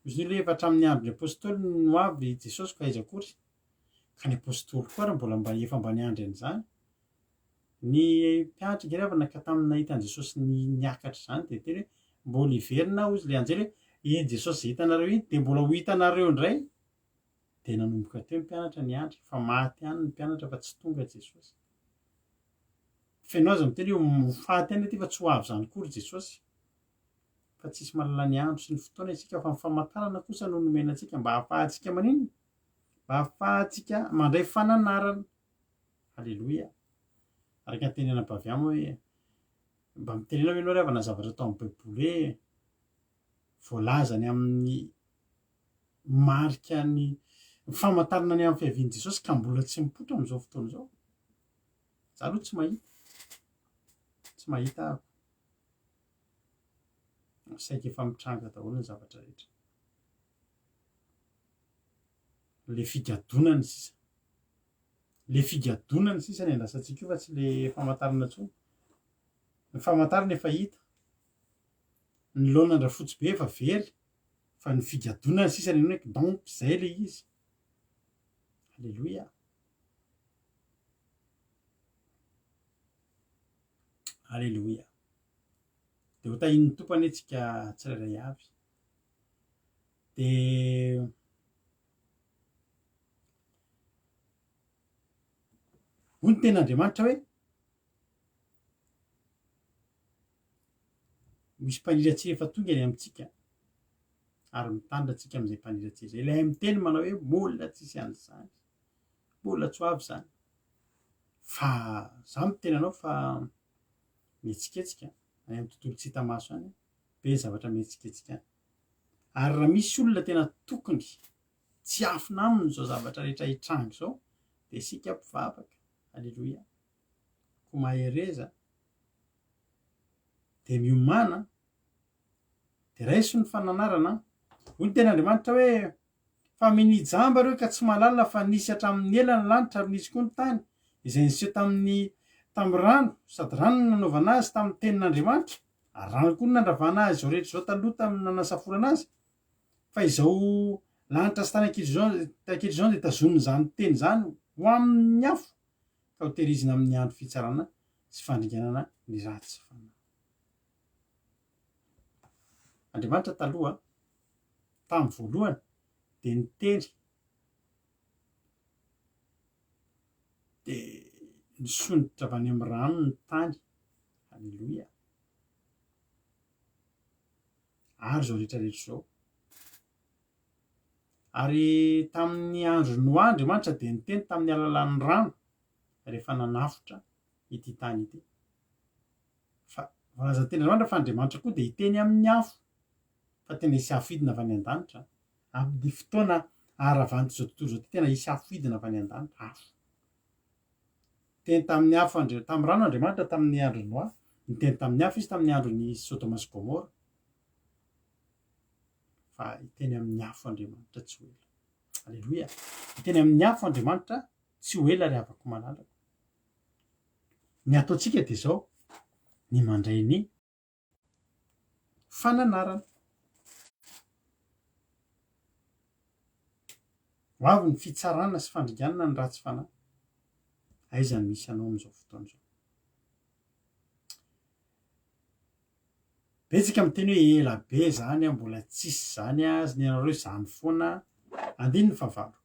Izy io ilay efa hatramin'ny andron'ny apostoly no avy Jesosy ka aiza akory. Ka ny apostoly koa ary mbola mba efa mba niandry an'izany. Ny mpianatra ange ry havana ka tamin'ny nahita an'i Jesosy niakatra izany dia niteny hoe mbola hiverina aho hozy ilay anjely hoe iny Jesosy izay hitanareo iny dia mbola ho hitanareo indray. Dia nanomboka teo ny mpianatra niandry fa maty ihany ny mpianatra fa tsy tonga Jesosy. Feno aza miteny hoe ho faty ihany aty fa tsy ho avy izany koa ry Jesosy. Fa tsisy mahalala ny andro sy ny fotoana isika fa ny famantarana kosa no nomena antsika mba hahafahantsika maninona? Mba hahafahantsika mandray fananarana. Aleloia. Araka ny teny anabavy amo hoe mba mitenena hoe ianao ry havana zavatra atao amin'ny Baiboly hoe voalaza ny amin'ny marika ny famantarana ny amin'ny fiavian'i Jesosy ka mbola tsy mipoitra amin'izao fotoana izao. Za aloha tsy mahita. Tsy mahita aho. Saika efa mitranga daholo ny zavatra rehetra. Le figadonany sisa. Le figadonany sisa ny andrasantsika io fa tsy le famantarana intsony. Ny famantarana efa hita. Ny laonan-dRafotsy be efa very fa ny figadonany sisa ny hoe donc zay le izy. Alléluia. Alléluia. Dia ho tahian'ny Tompo anie tsika tsirairay avy. Dia hoy ny tenin'Andriamanitra hoe. Misy mpaniratsira efa tonga eny amintsika ary mitandrina antsika amin'izay mpaniratsira izay. Ilay miteny manao hoe mbola tsisy an'izany, mbola tsy ho avy izany. Fa za miteny anao fa mihetsiketsika any amin'ny tontolo tsy hita maso any, be ny zavatra mihetsiketsika any. Ary raha misy olona tena tokony tsy hafina aminy izao zavatra rehetra hitranga izao dia isika mpivavaka. Aleloia. Koa mahereza dia miomàna dia raiso ny fananarana. Hoy ny tenin'Andriamanitra hoe, Fa minia jamba ireo ka tsy mahalala fa nisy hatramin'ny ela ny lanitra ary nisy koa ny tany, izay niseho tamin'ny tamin'ny rano, sady rano no nanaovana azy tamin'ny tenin'Andriamanitra, ary rano koa no nandravana azy izao rehetra izao taloha tamin'ny nanasaforana azy. Fa izao lanitra sy tany ankehitriny izao dia tazonin'izany teny izany ho amin'ny afo, ka hotehirizina amin'ny andro fitsarana sy fandringanana ny ratsy fanahy. Andriamanitra taloha, tamin'ny voalohany, dia niteny, dia nisondrotra avy any amin'ny rano ny tany. Aleloia. Ary izao rehetra rehetra izao. Ary tamin'ny andro Noa, Andriamanitra dia niteny tamin'ny alalan'ny rano rehefa nanafotra ity tany ity. Fa voalazan'ny tenin'Andriamanitra fa Andriamanitra koa dia hiteny amin'ny afo, fa tena hisy afo hidina avy any an-danitra. Amin'ny fotoana haharavan'izao tontolo izao ity, tena hisy afo hidina avy any an-danitra, afo. Niteny tamin'ny afo Andri-, tamin'ny rano Andriamanitra tamin'ny andron'i Noa, niteny tamin'ny afo Izy tamin'ny andron'i Sodoma sy Gomora. Fa hiteny amin'ny afo Andriamanitra tsy ho ela. Aleloia. Hiteny amin'ny afo Andriamanitra tsy ho ela ry havako malalako. Ny ataontsika dia izao, ny mandray ny fananarana. Ho avy ny fitsarana sy fandringanana ny ratsy fanahy. Aiza no misy anao amin'izao fotoana izao? Betsaka miteny hoe ela be zany an, mbola tsisy zany an, ny anareo izany foana. Andininy fahavalo.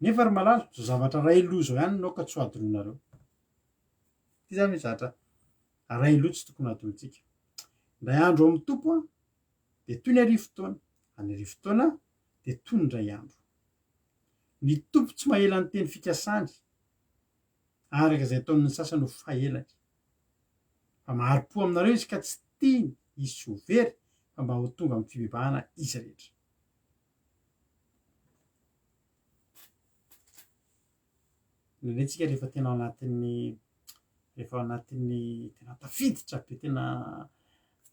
Nefa ry malala, zao zavatra ray loha zao ihany no aoka tsy ho adinoinareo. Ity zany misy zavatra ray loha tsy tokony hadinointsika. Indray andro ao amin'ny Tompo an, dia toy ny arivotaona, ary ny arivotaona dia toy ny indray andro. Ny Tompo tsy mahela ny teny fikasany, araka izay ataon'ny sasany ho fahelany. Fa mahari-po aminareo izy ka tsy tiany hisy ho very fa mba ho tonga amin'ny fibebahana izy rehetra. Indraindray tsika rehefa tena ao anatin'ny rehefa ao anatin'ny tena tafiditra be tena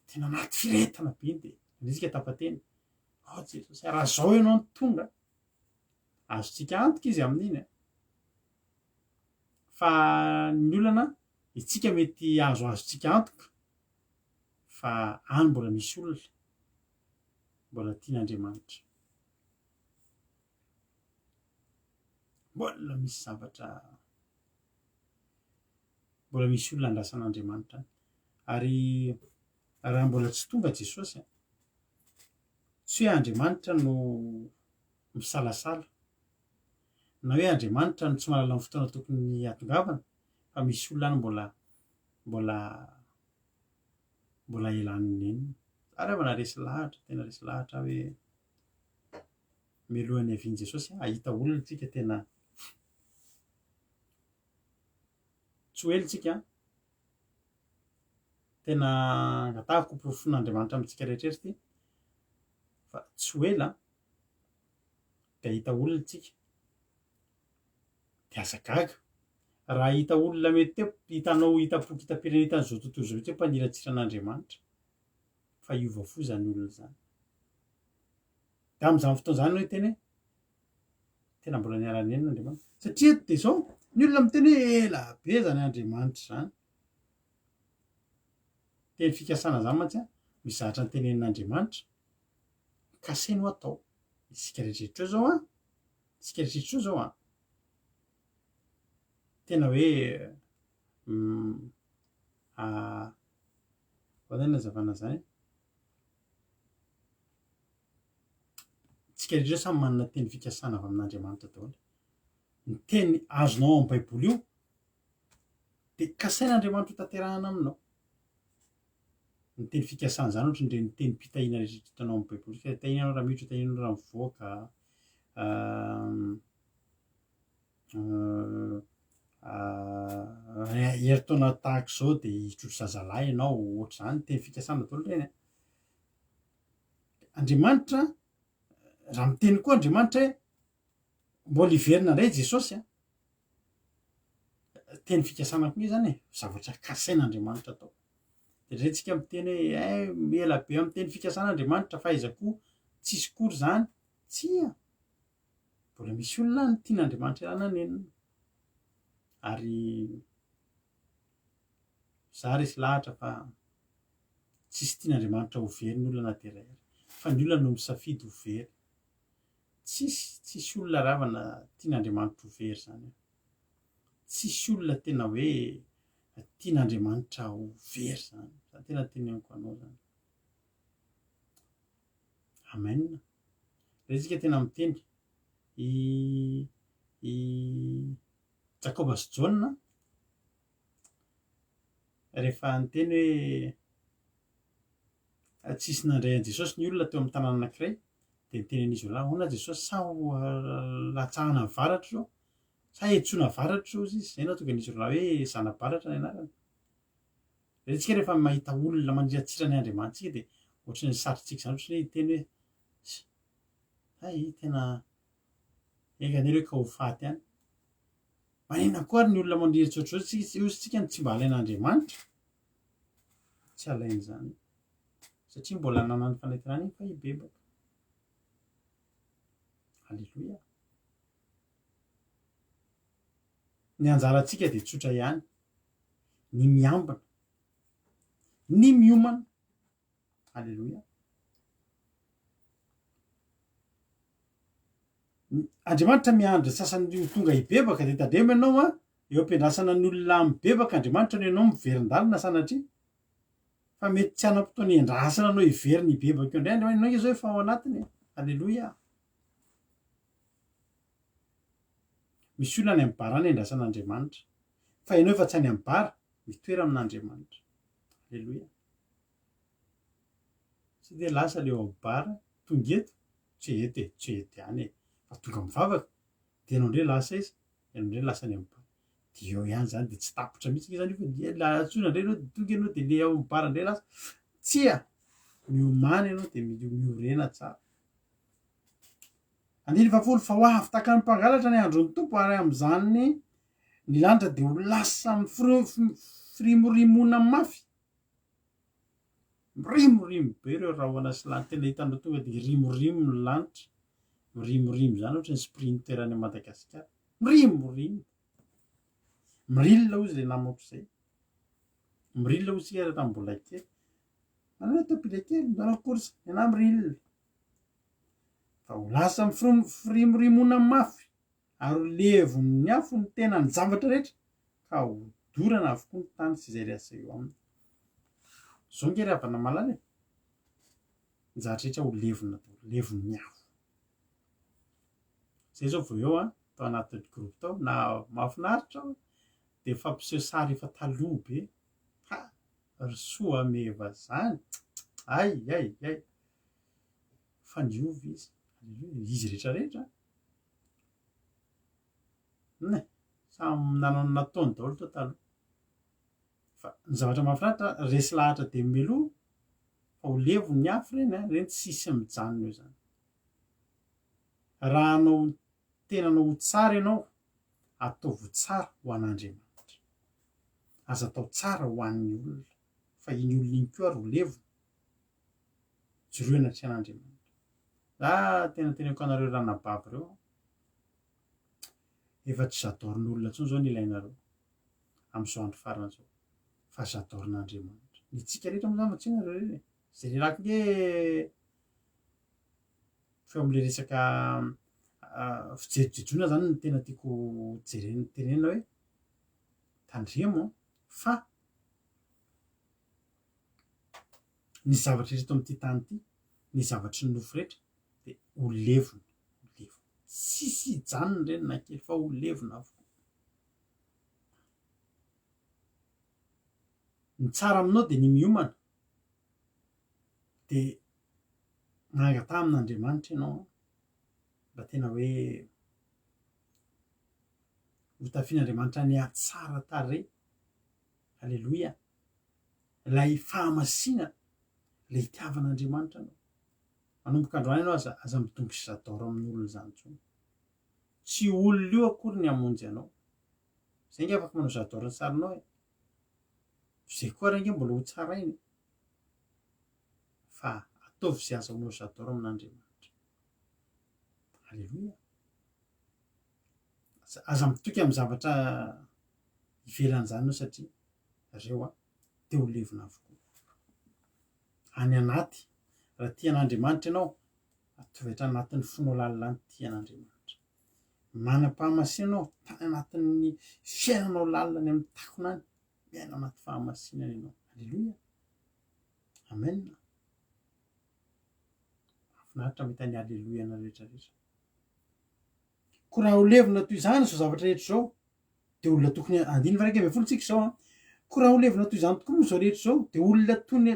tena anaty firehetana be iny dia indraindray tsika tapa-teny, oh Jesosy raha zao ianao no tonga, azontsika antoka izy amin'iny a. Fa ny olana isika mety azoazontsika antoka fa any mbola misy olona mbola tian'Andriamanitra. Mbola misy zavatra mbola misy olona andrasan'Andriamanitra any. Ary raha mbola tsy tonga Jesosy, tsy hoe Andriamanitra no misalasala na hoe Andriamanitra no tsy mahalala ny fotoana tokony hahatongavana fa misy olona any mbola mbola mbola elan'ny nenina. Za re vao naharesy lahatra, tena resy lahatra aho hoe mialohan'ny havian'i Jesosy hahita olona tsika tena tsy ho ela tsika an. Tena angatahako ho porofon'Andriamanitra amintsika rehetra ity fa tsy ho ela dia hahita olona tsika dia aza gaga raha hahita olona mety teo hitanao hitam-poko hitam-pirenena hitan'izao tontolo izao mihitsy hoe mpaniratsira an'Andriamanitra fa hiova fo izany olona izany. Dia amin'izany fotoana izany hoe tena hoe tena mbola niara-nenina Andriamanitra. Satria eto dia izao, ny olona miteny hoe ela be izany Andriamanitra izany. Teny fikasana izany mantsy an, misy zavatra notenenin'Andriamanitra, kasainy ho atao. Isika rehetrarehetra eo izao an, isika rehetrarehetra eo izao an, tena hoe ahoana ny hazavana an'izany? Tsika rehetra samy manana teny fikasana avy amin'Andriamanitra daholo. Ny teny azonao ao amin'ny Baiboly io dia kasain'Andriamanitra ho tanterahana aminao. Ny teny fikasana izany ohatran'ireny tenim-pitahiana rehetra hitanao amin'ny Baiboly. Fitahiana ianao raha miditra, tahiana ianao raha mivoaka. Herintaona tahaka izao dia hitrotro zazalahy ianao, ohatr'izany teny fikasana daholo ireny. Andriamanitra, raha miteny koa Andriamanitra hoe mbola hiverina indray Jesosy an, teny fikasana koa izany e, zavatra kasain'Andriamanitra atao. Dia indray tsika miteny hoe eh, ela be amin'ny teny fikasana Andriamanitra fa aiza koa tsisy kory izany. Tsia, mbola misy olona any tian'Andriamanitra ialana nenina. Ary za resy lahatra fa tsisy tian'Andriamanitra ho very ny olona na dia iray ary. Fa ny olona no misafidy ho very. Tsisy, tsisy olona ravana tian'Andriamanitra ho very izany. Tsisy olona tena hoe tian'Andriamanitra ho very izany. Izany tena teneniko anao izany. Amen. Izay isika tena miteny. I, i Jakoba sy Jaona rehefa niteny hoe tsisy nandray an'i Jesosy ny olona teo amin'ny tanàna anankiray dia niteny an'izy roalahy, ahoana Jesosy sa ho latsahana varatra izao? Sa hetsoina varatra izao izy? Izay no nahatonga an'izy roalahy hoe zana-baratra ny anarany. Izay tsika rehefa mahita olona maniratsira ny Andriamanitsika dia ohatran'ny sarintsika izany ohatran'ny hoe hiteny hoe hay tena enga anie ireo ka ho faty any. Maninona koa ary ny olona maniratsira ohatr'izao tsika io isika no tsy mba alain'Andriamanitra? Tsy alainy izany. Satria mbola nanana ny fanantenana iny fa hibebaka. Aleloia. Ny anjarantsika dia tsotra ihany. Ny miambina. Ny miomana. Aleloia. Andriamanitra miandry ny sasany ho tonga hibebaka dia tandremo ianao an, eo am-piandrasana ny olona mibebaka Andriamanitra no ianao miverin-dalana sanatria. Fa mety tsy hanam-potoana hiandrasana anao hiverina hibebaka eo indray Andriamanitra, ianao ange izao efa ao anatiny e. Aleloia. Misy olona any amin'ny bar any andrasana Andriamanitra. Fa ianao efa tsy any amin'ny bar, mitoera amin'Andriamanitra. Aleloia. Tsy dia lasa le ao amin'ny bar, tonga eto, tsy eto e, tsy eto ihany e, fa tonga mivavaka, dia ianao indray lasa aiza? Ianao indray lasa any amin'ny bar. Dia eo ihany izany dia tsy tapitra mihitsy ange izany io fa dia la antsoina indray ianao dia tonga ianao dia le ao amin'ny bar indray lasa. Tsia! Miomàna ianao dia miorena tsara. Andininy fahafolo, fa ho avy tahaka ny mpangalatra ny andron'ny Tompo ary amin'izany ny lanitra dia ho lasa mifirimorimoana mafy. Mirimorimo be ireo rahona sy lanitra, tena hitanao tonga dia rimorimo ny lanitra, mirimorimo izany ohatran'ny sprinter any Madagasikara, mirimorimo. Mirilina hozy ilay namako izay, mirilina hozy isika raha tamin'ny mbola kely, manana tôbila kely, manao course, ny anah mirilina. Fa ho lasa mifirimorimoana mafy ary ho levon'ny afo ny tenan'ny zavatra rehetra ka ho dorana avokoa ny tany sy izay rehetra eo aminy. Izao ange ry havana malala e, ny zavatra rehetra ho levona daholo, levon'ny afo. Izay izao vao eo an, tao anatin'ny groupe tao, na mahafinaritra aho, dia fampiseho sary efa taloha be. Ha! Ry soa meva zany! Ay ay ay! Fa niova izy. Aleloia! Izy rehetra rehetra. Ne, samy nanao ny nataony daholo tao taloha. Fa ny zavatra mahafinaritra, resy lahatra dia meloa fa ho levony ny afo ireny an, ireny tsisy mijanona eo izany. Raha hanao tenanao ho tsara ianao, ataovy ho tsara ho an'Andriamanitra. Aza atao tsara ho an'ny olona, fa iny olona iny koa ary ho levona. Jereo anatrehan'Andriamanitra. Za tena teneniko anareo ranabavy ireo, efa tsy j'adore-n'olona intsony izao ny ilainareo amin'izao andro farany izao, fa j'adore-n'Andriamanitra. Ny antsika rehetra moa izany fa tsy nareo ireny e. Izay lehilahy koa nge fa eo amin'ilay resaka fijejojejoana izany no tena tiako jerena tenenina hoe tandremo an, fa ny zavatra rehetra eto amin'ity tany ity, ny zavatry ny nofo rehetra dia ho levona, ho levona. Tsisy hijanona ireny na kely fa ho levona avokoa. Ny tsara aminao dia ny miomana. Dia mangataha amin'Andriamanitra ianao mba tena hoe ho tafian'Andriamanitra ny hatsara tarehy. Aleloia. Ilay fahamasinana, ilay itiavan'Andriamanitra anao. Manomboka androany ianao aza aza midongy j'adore amin'olona izany intsony. Tsy olona io akory ny hamonjy anao. Zay nge afaka manao j'adore ny sarinao e. Zay koa ary ange mbola ho tsaraina e. Fa ataovy izay azahoanao j'adore amin'Andriamanitra. Aleloia. Aza mitoky amin'ny zavatra ivelan'izany ianao satria reo a te ho levona avokoa. Any anaty, raha tia an'Andriamanitra ianao, ataovy hatrany anatin'ny fonao lalina any tia an'Andriamanitra. Manam-pahamasinana ianao, tany anatin'ny fiainanao lalina any amin'ny takona any, miaina anaty fahamasinana ianao. Aleloia. Amen. Mahafinaritra mahita ny aleloia anareo rehetra rehetra. Koa raha ho levona toy izany izao zavatra rehetra izao, dia olona tokony andininy faha 11 tsika izao an. Koa raha ho levona toy izany tokoa moa izao rehetra izao, dia olona tony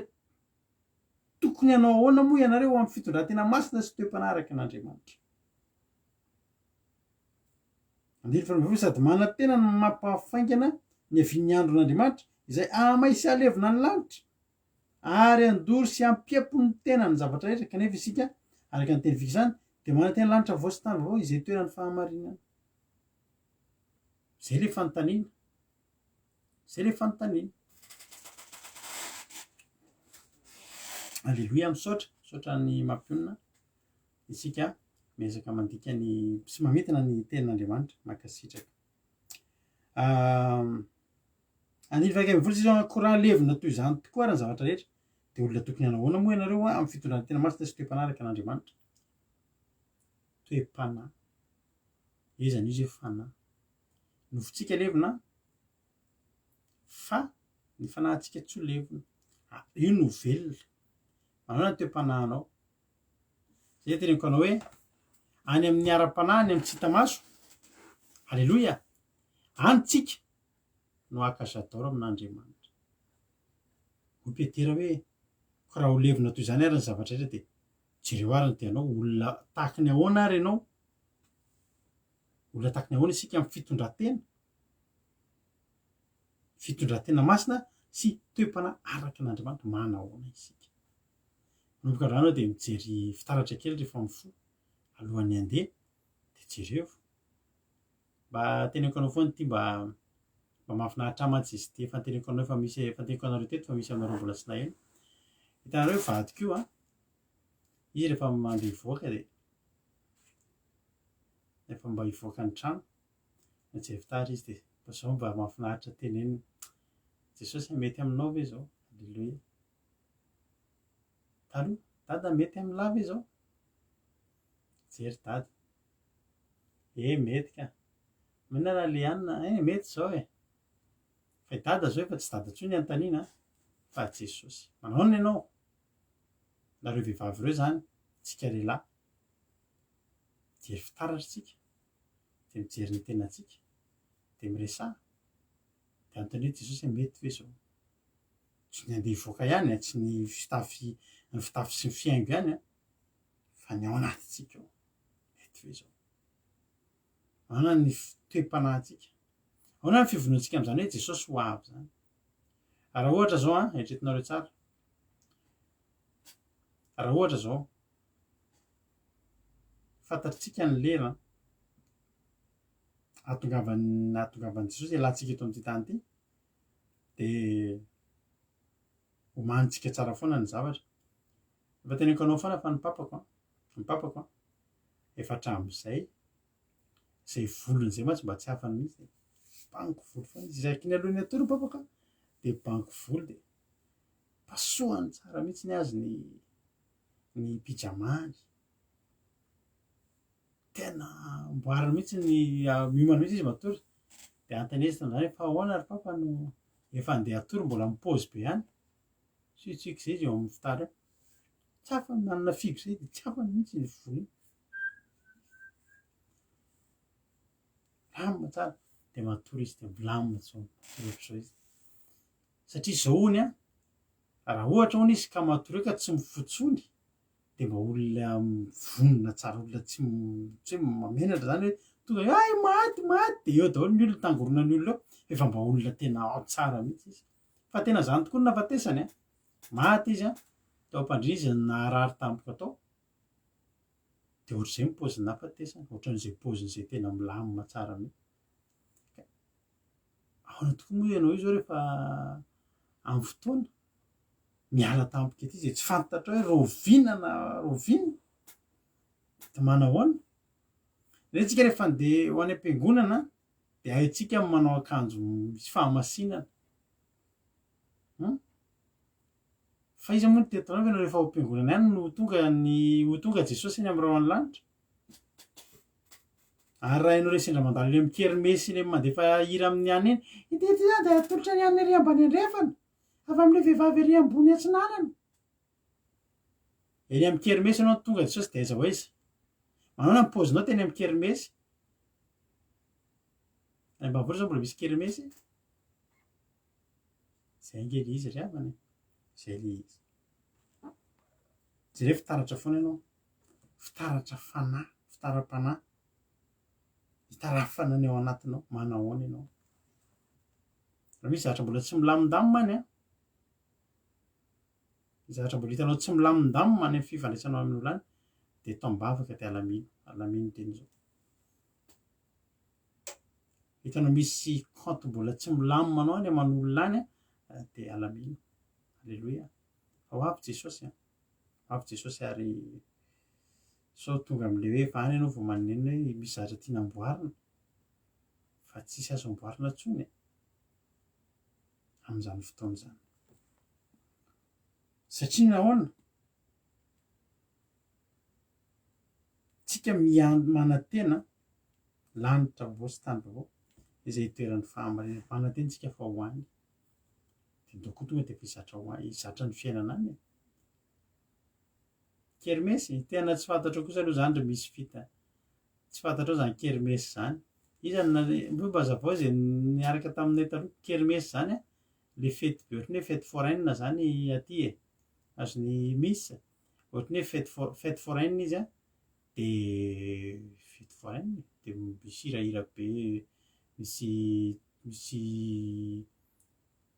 tokony hanao ahoana moa ianareo amin'ny fitondran-tena masina sy toe-panahy araka an'Andriamanitra? Andininy faha 12 sady manantena ny mampahafaingana ny havian'ny andron'Andriamanitra izay hahamay sy hahalevona ny lanitra ary handoro sy hampiempo ny tenany ny zavatra rehetra, kanefa isika, araka ny teny fikasana, dia manantena lanitra vaovao sy tany vaovao izay itoeran'ny fahamarinana. Izay ilay fanontaniana. Izay ilay fanontaniana. Aleloia, misaotra, misaotra ny mampionona isika miezaka mandika ny sy mamintina ny tenin'Andriamanitra. Mankasitraka. Andininy faha 11 sisa koa raha levona toy izany tokoa ary ny zavatra rehetra dia olona tokony hanao ahoana moa ianareo amin'ny fitondrana tena masina sy toe-panahy araka an'Andriamanitra? Toe-panahy. Iza no izy hoe fanahy? Nofontsika levona fa ny fanahintsika tsy ho levona. Ah, io no velona. Manao ny toe-panahinao. Zay teneniko anao hoe any amin'ny ara-panahy, any amin'ny tsy hita maso. Aleloia. Any tsika no haka j'adore amin'Andriamanitra. Hoy Petera hoe, ko raha ho levona toy izany ary ny zavatra rehetra dia jereo ary ny tenanao, olona tahaky ny ahoana ary ianao? Olona tahaky ny ahoana isika amin'ny fitondran-tena? Fitondran-tena masina sy toe-panahy araka an'Andriamanitra, manahoana isika? Manomboka androany aho dia mijery fitaratra kely rehefa mifoha alohan'ny handeha dia jereo. Mba teneniko anao foana ity mba mba mahafinaritra ahy mantsy izy ity. Efa noteneniko anao efa misy efa noteneniko anareo teto fa misy aminareo mbola tsy naheno. Hitanareo vadiko io an, izy rehefa mandeha hivoaka dia rehefa mba hivoaka ny trano, mijery fitaratra izy dia mba zao mba mahafinaritra tenenina. Jesosy mety aminao ve izao? Aleloia. Taloha, Dada mety amin'lah ve izao? Mijery Dada. Eh mety ka. Maninona raha le anona? Eh mety izao e. Fa i Dada izao efa tsy Dada intsony anontaniana fa Jesosy. Manahoana ianao? Nareo vehivavy ireo izany, tsika lehilahy. Mijery fitaratra tsika, dia mijery ny tenantsika, dia miresaha. Dia anontaniana Jesosy hoe mety ve izao? Tsy ny handeha hivoaka ihany an, tsy ny fitafy ny fitafy sy ny fihaingo ihany an, fa ny ao anatintsika ao. Mety ve izao? Ahoana ny toe-panahintsika? Ahoana ny fivonontsika amin'izany hoe Jesosy ho avy izany? Raha ohatra izao an, eritreretinareo tsara. Raha ohatra izao, fantatritsika ny lera ahatongavan'ny ahatongavan'i Jesosy hialantsika eto amin'ity tany ity, dia omanintsika tsara foana ny zavatra. Efa teneniko anao foana fa ny papako an, ny papako an, efa hatramin'izay, izay volony izay mantsy mba tsy hafany mihitsy e. Bango volo foana izy, isaky ny alohan'ny hatory ny papako an, dia bango volo dia pasohany tsara mihitsy ny azy ny ny pyjama-ny. Tena amboariny mihitsy ny miomana mihitsy izy matory. Dia anontaniana izy tamin'izany hoe fa ahoana ry papa no efa handeha hatory mbola mipaozy be ihany. Tsitsika izay izy eo amin'ny fitaratra eo. Tsy afany manana figo izay dia tsy afany mihitsy iny vola iny. Milamina tsara. Dia matory izy dia milamina izao, matory ohatr'izao izy. Satria izao hono an, Raha ohatra hono izy ka matory eo ka tsy mifoha intsony dia mba olona vonona tsara, olona tsy tsy hoe mamenatra zany hoe tonga hoe hay maty maty dia eo daholo ny olona tangoronan'ny olona eo, efa mba olona tena ao tsara mihitsy izy. Fa tena zany tokoa no nahafatesany an! Maty izy an, tao am-pandriana izy no naharary tampoka tao, dia ohatr'izay ny paozin'ny nahafatesany, ohatran'izay paozin'izay tena milamina tsara mihitsy. Ahoana tokoa moa ianao io zao rehefa amin'ny fotoana miala tampoka ety izay tsy fantatrao hoe rahoviana na rahoviana dia manahoana? Indray tsika rehefa handeha ho any am-piangonana dia haintsika ny manao akanjo misy fahamasinana. Hum? Fa iza moa no teto anao ianao rehefa ao am-piangonana ihany no ho tonga ny ho tonga Jesosy eny amin'ny rahon'ny lanitra? Ary raha ianao ilay sendra mandalo eny amin'ny kermesy ilay mandefa hira amin'ny anona iny, ity ity izany dia atolotra ny anona ery ambany andrefana, avy amin'ilay vehivavy ery ambony atsinanana. Eny amin'ny kermesy ianao no tonga Jesosy dia aiza ho aiza? Manaona ny paozinao teny amin'ny kermesy? Any ambanivohitra izao mbola misy kermesy? Zay ange le izy ry havana e. Zay le izy. Jereo fitaratra foana ianao. Fitaratra fanahy, fitaram-panahy. Itarafana ny ao anatinao, manahoana ianao. Raha misy zavatra mbola tsy milamindamina any an, zavatra mbola hitanao tsy milamindamina any amin'ny fifandraisanao amin'ny olona any, dia atao am-bavaka dia alamino, alamino teny izao. Hitanao misy compte mbola tsy milamina anao any aman'olona any an, dia alamino. Aleloia. Fa ho avy Jesosy an. Ho avy Jesosy ary sao tonga amin'ilay hoe efa any ianao vao manenina hoe misy zavatra tiana amboarina fa tsisy azo amboarina intsony e. Amin'izany fotoana izany. Satria nahoana? Tsika miandry manantena lanitra vaovao sy tany vaovao izay hitoeran'ny fahamarinana. Manantena tsika fa ho any. Dia ndao koa tonga dia efa hizatra ho any, hizatra ny fiainana any e. Kermesy? Tena tsy fantatrao kosa aloha izany ry misy fita. Tsy fantatrao izany kermesy izany. Iza no nane- mba mba hazavao izay niaraka taminay taloha. Kermesy izany an, le fety be ohatran'ny hoe fety foraine izany aty e. Azon'i Miss. Ohatran'ny hoe fety fo- fety foraine izy an, de fety foraine, de misy hirahira be, misy misy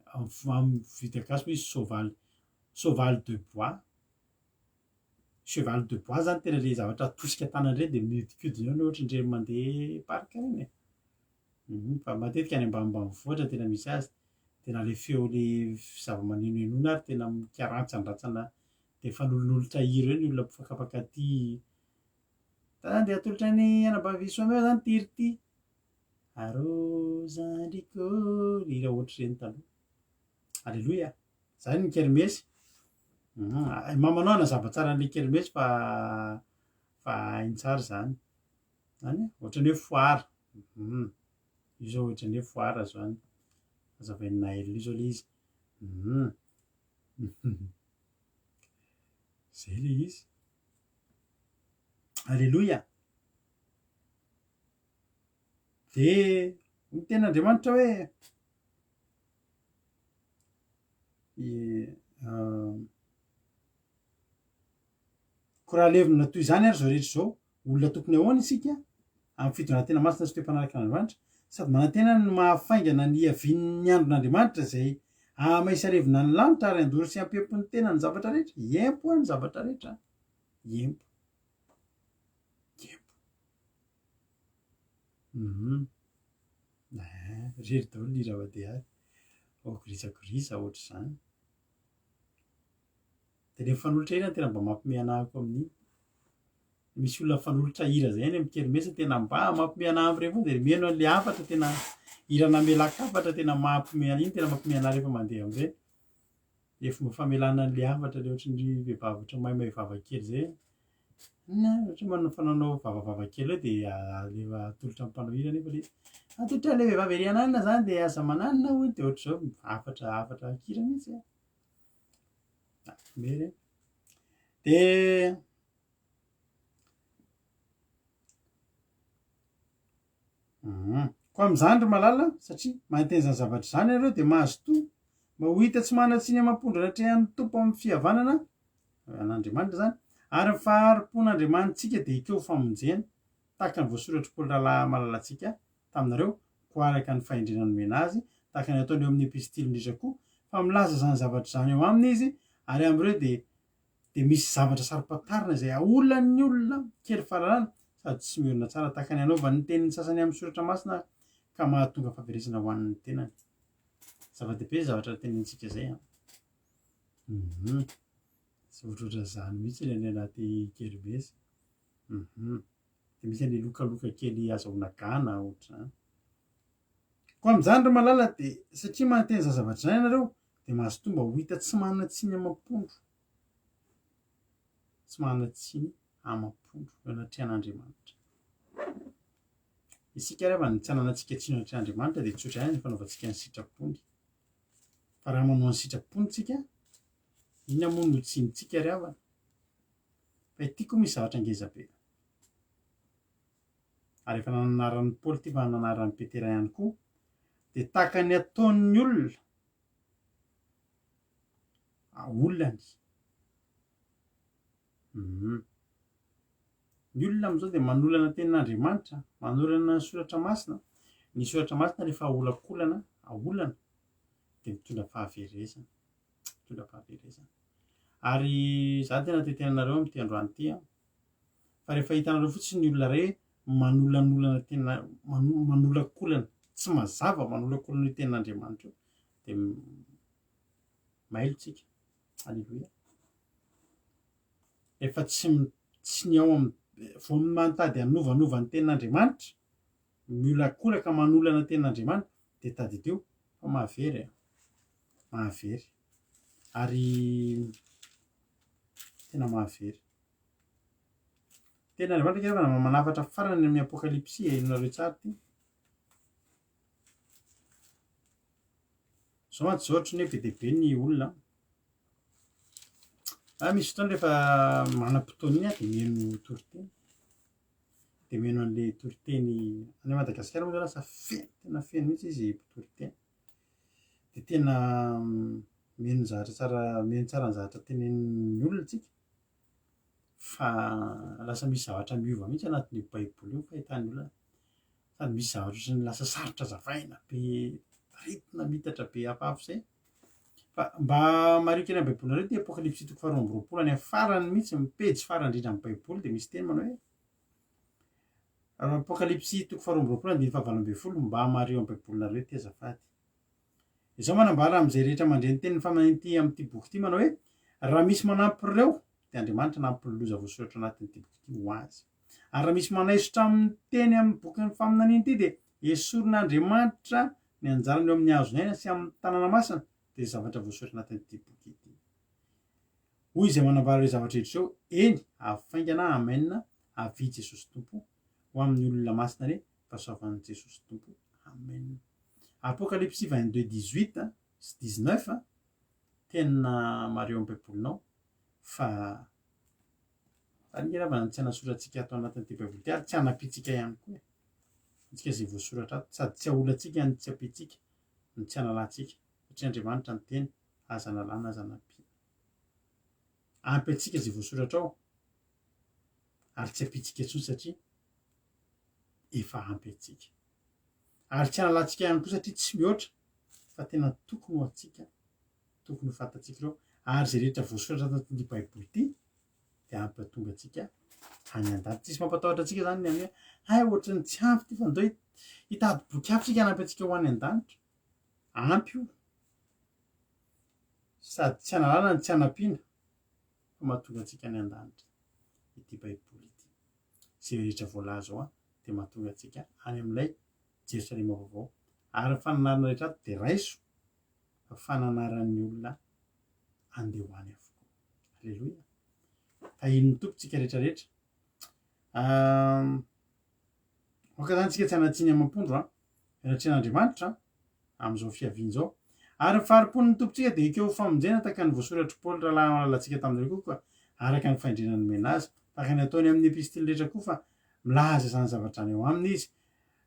amin'ny vita gasy moa izy soavaly soavaly de bois, cheval de bois zany tena le zavatra atosika tanana ireny de mihodinkodina eo ny ohatran'ireny mandeha parc ireny e, fa matetika any ambanimbanivohitra tena misy azy. Tena le feo le zava-maneno henoina ary tena mikarantsandratsana de mifanolonolotra hira eo ny olona mpifankatia. Zany de atolotra ny anabavy Soameo zany ty hira ty. Arô zandriko ô, hira ohatr'ireny taloha. Aleloia. Zany ny kermesy. Mamanao hanazava tsara an'le kermesy fa fa hainy tsara zany. Zany e, ohatran'ny hoe foara. Io zao ohatran'ny hoe foara zany. Hazavain'i Naël io zao le izy. Zay le izy. Aleloia. De ny tenin'Andriamanitra hoe Koa raha levona toy izany ary izao rehetra izao, olona tokony ahoana isika amin'ny fitondran-tena masina sy toe-panaraka an'Andriamanitra, sady manantena ny maha-faingana ny hiavian'ny andron'Andriamanitra izay hahamaisa levona ny lanitra ary handoro sy hampiempo ny tena ny zavatra rehetra? Hiempo ny zavatra rehetra. Hiempo. Hiempo. Mhm. Eh, rery daholo ny hira Badehary. Oh, gorizagoriza ohatr'izany. Dia le mifanolotra hira no tena mba mampime anah koa amin'iny. Misy olona mifanolotra hira zay any amin'ny kermesy tena mba mampime anah amin'ireny foana dia miheno an'le hafatra tena hira namelan-kafatra tena mampime an'iny tena mampime anah rehefa mandeha amin'ireny. Le fomba famelana an'le hafatra le ohatran'ny vehivavy ohatra maimay vava kely zay. Na ohatra hoe manao fanao vavavava kely eo dia alefa atolotra amin'ny mpanao hira nefa le izy. Atolotra an'ilay vehivavy ery ananona zany dia aza mananona hono dia ohatr'izao hafatra hafatra an-kira mihitsy e. Mery. Dia Koa amin'izany ry malala, satria manantena izany zavatra izany ianareo dia mazotoa. Mba ho hita tsy manan-tsiny amam-pondro anatrehan'ny Tompo amin'ny fihavanana, an'Andriamanitra izany, ary ny fahari-pon'Andriamanitsika dia ekeo ho famonjena, tahaka ny voasoratr'i Paoly rahalahy malalantsika taminareo, koa araka ny fahendrena nomena azy, tahaka ny ataony eo amin'ny epistily indrindra koa, fa milaza izany zavatra izany eo aminy izy, ary amin'ireo dia dia misy zavatra saro-pantarina izay aolan'ny olona kely fahalalana sady tsy miorina tsara tahaka ny anaovany ny tenin'ny sasany amin'ny soratra masina ka mahatonga fahaverezana ho an'ny tenany. Zava-dehibe izay zavatra tenenintsika izay an. Mhm. Tsy ohatrohatran'izany mihitsy ny any anaty kermesy. Mhm. Dia misy an'ilay lokaloka kely azahoana gana ohatr'izany. Koa amin'izany ry malala dia satria manantena izany zavatra izany ianareo dia mazotoa mba ho hita tsy manan-tsiny amam-pondro. Tsy manan-tsiny amam-pondro eo anatrehan'Andriamanitra. Isika ary havana tsy ananantsika tsiny eo anatrehan'Andriamanitra dia tsotra ihany ny fanaovantsika ny sitrapony. Fa raha manao ny sitrapony tsika, inona moa no tsinintsika ry havana? Fa ity koa misy zavatra ngeza be. Ary efa nananaran'i Paoly ity fa nananaran'i Petera ihany koa, dia tahaka ny ataon'ny olona, aolany. Hum. Ny olona amin'izao dia manolana tenin'Andriamanitra, manolana ny soratra masina. Ny soratra masina rehefa aolakolana, aolana, dia mitondra fahaverezana. Mitondra fahaverezana. Ary za tena te hiteny anareo amin'ity androany ity an, fa rehefa hitanareo fotsiny ny olona iray manolanolana tena, manolakolana, tsy mazava manolakolana io tenin'Andriamanitra io, dia mailo tsika. Aleloia. Efa tsy tsy ny ao amin'ny vao mitady hanovanova ny tenin'Andriamanitra, miolakolaka manolana tenin'Andriamanitra dia tadidio fa mahavery e. Mahavery. Ary tena mahavery. Tenin'Andriamanitra akia fa manafatra farany amin'ny Apokalypsy e, henonareo tsara ity. Zao mantsy zao ohatran'ny hoe be dia be ny olona. Ah, misy fotoana rehefa manam-potoana iny aho dia mihaino toriteny. Dia mihaino an'ilay toriteny any Madagasikara moa zao lasa feno, tena feno mihitsy izy mpitoriteny. Dia tena mihaino ny zavatra tsara, mihaino tsara ny zavatra tenenin'ny olona tsika. Fa lasa misy zavatra miova mihitsy anatin'io baiboly io fahitan'ny olona. Sady misy zavatra ohatran'ny lasa sarotra azavaina be, rythme miitatra be hafahafa izay. Fa mba mariho kely amin'ny baibolinareo ity Apokalypsy toko faharoa amby roapolo any amin'ny farany mihitsy, ny pejy farany indrindra amin'ny baiboly dia misy teny manao hoe Apokalypsy toko faharoa amby roapolo andininy fahavalo ambin'ny folo, mba mariho amin'ny baibolinareo ity azafady. Izao manambara amin'izay rehetra mandre ny tenin'ny faminaniana ity amin'ity boky ity manao hoe, Raha misy manampy ireo, dia Andriamanitra hanampy ny loza voasoratra anatin'ity boky ity ho azy. Ary raha misy manaisotra amin'ny teny amin'ny bokin'ny faminaniana ity, dia esorin'Andriamanitra ny anjarany eo amin'ny hazon'ny aina sy amin'ny tanàna masina, dia zavatra voasoratra anatin'ity boky ity. Hoy izay manambara ireo zavatra rehetra ireo, Eny, avy faingana, Amen, avia Jesosy Tompo, ho amin'ny olona masina anie, fahasoavan'i Jesosy Tompo. Amen. Apokalypsy 22 18 sy 19 tena mariho amin'ny baibolinao fa zany nge ravana tsy hanasoratsika ato anatin'ity baiboly ity ary tsy hanampiantsika ihany koa e. Antsika izay voasoratra ato sady tsy haolantsika no tsy ampiantsika no tsy hanalantsika satria Andriamanitra niteny aza analana aza anampiana. Ampy antsika izay voasoratra ao ary tsy ampiantsika intsony satria efa ampy antsika. Ary tsy hanalantsika ihany koa satria tsy mihoatra fa tena tokony ho antsika, tokony ho fantatsika ireo. Ary izay rehetra voasoratra ato anatin'ity Baiboly ity dia hampatonga antsika any an-danitra. Tsisy mampatahotra antsika izany ny amin'ny hoe hay ohatran'ny tsy ampy ity fa ndao hitady boky hafa isika hanampy antsika ho any an-danitra. Ampy io. Sady tsy hanalana no tsy hanampiana fa mahatonga antsika any an-danitra ity Baiboly ity. Izay rehetra voalaza ao dia mahatonga antsika any amin'ilay Jerosalema vaovao. Ary ny fananarana rehetra ato dia raiso fa fananaran'ny olona andeha ho any avokoa. Aleloia. Tahian'ny Tompo tsika rehetra rehetra. Aoka izany tsika tsy hanan-tsiny amam-pondro an. Anatrehan'Andriamanitra amin'izao fiaviany izao. Ary ny fahari-pon'ny Tompontsika dia ekeo ho famonjena tahaka ny voasoratr'i Paoly rahalahy malalantsika taminareo koa, koa araka ny fahendrena nomena azy, tahaka ny ataony amin'ny epistily rehetra koa fa milaza izany zavatra izany ao aminy izy.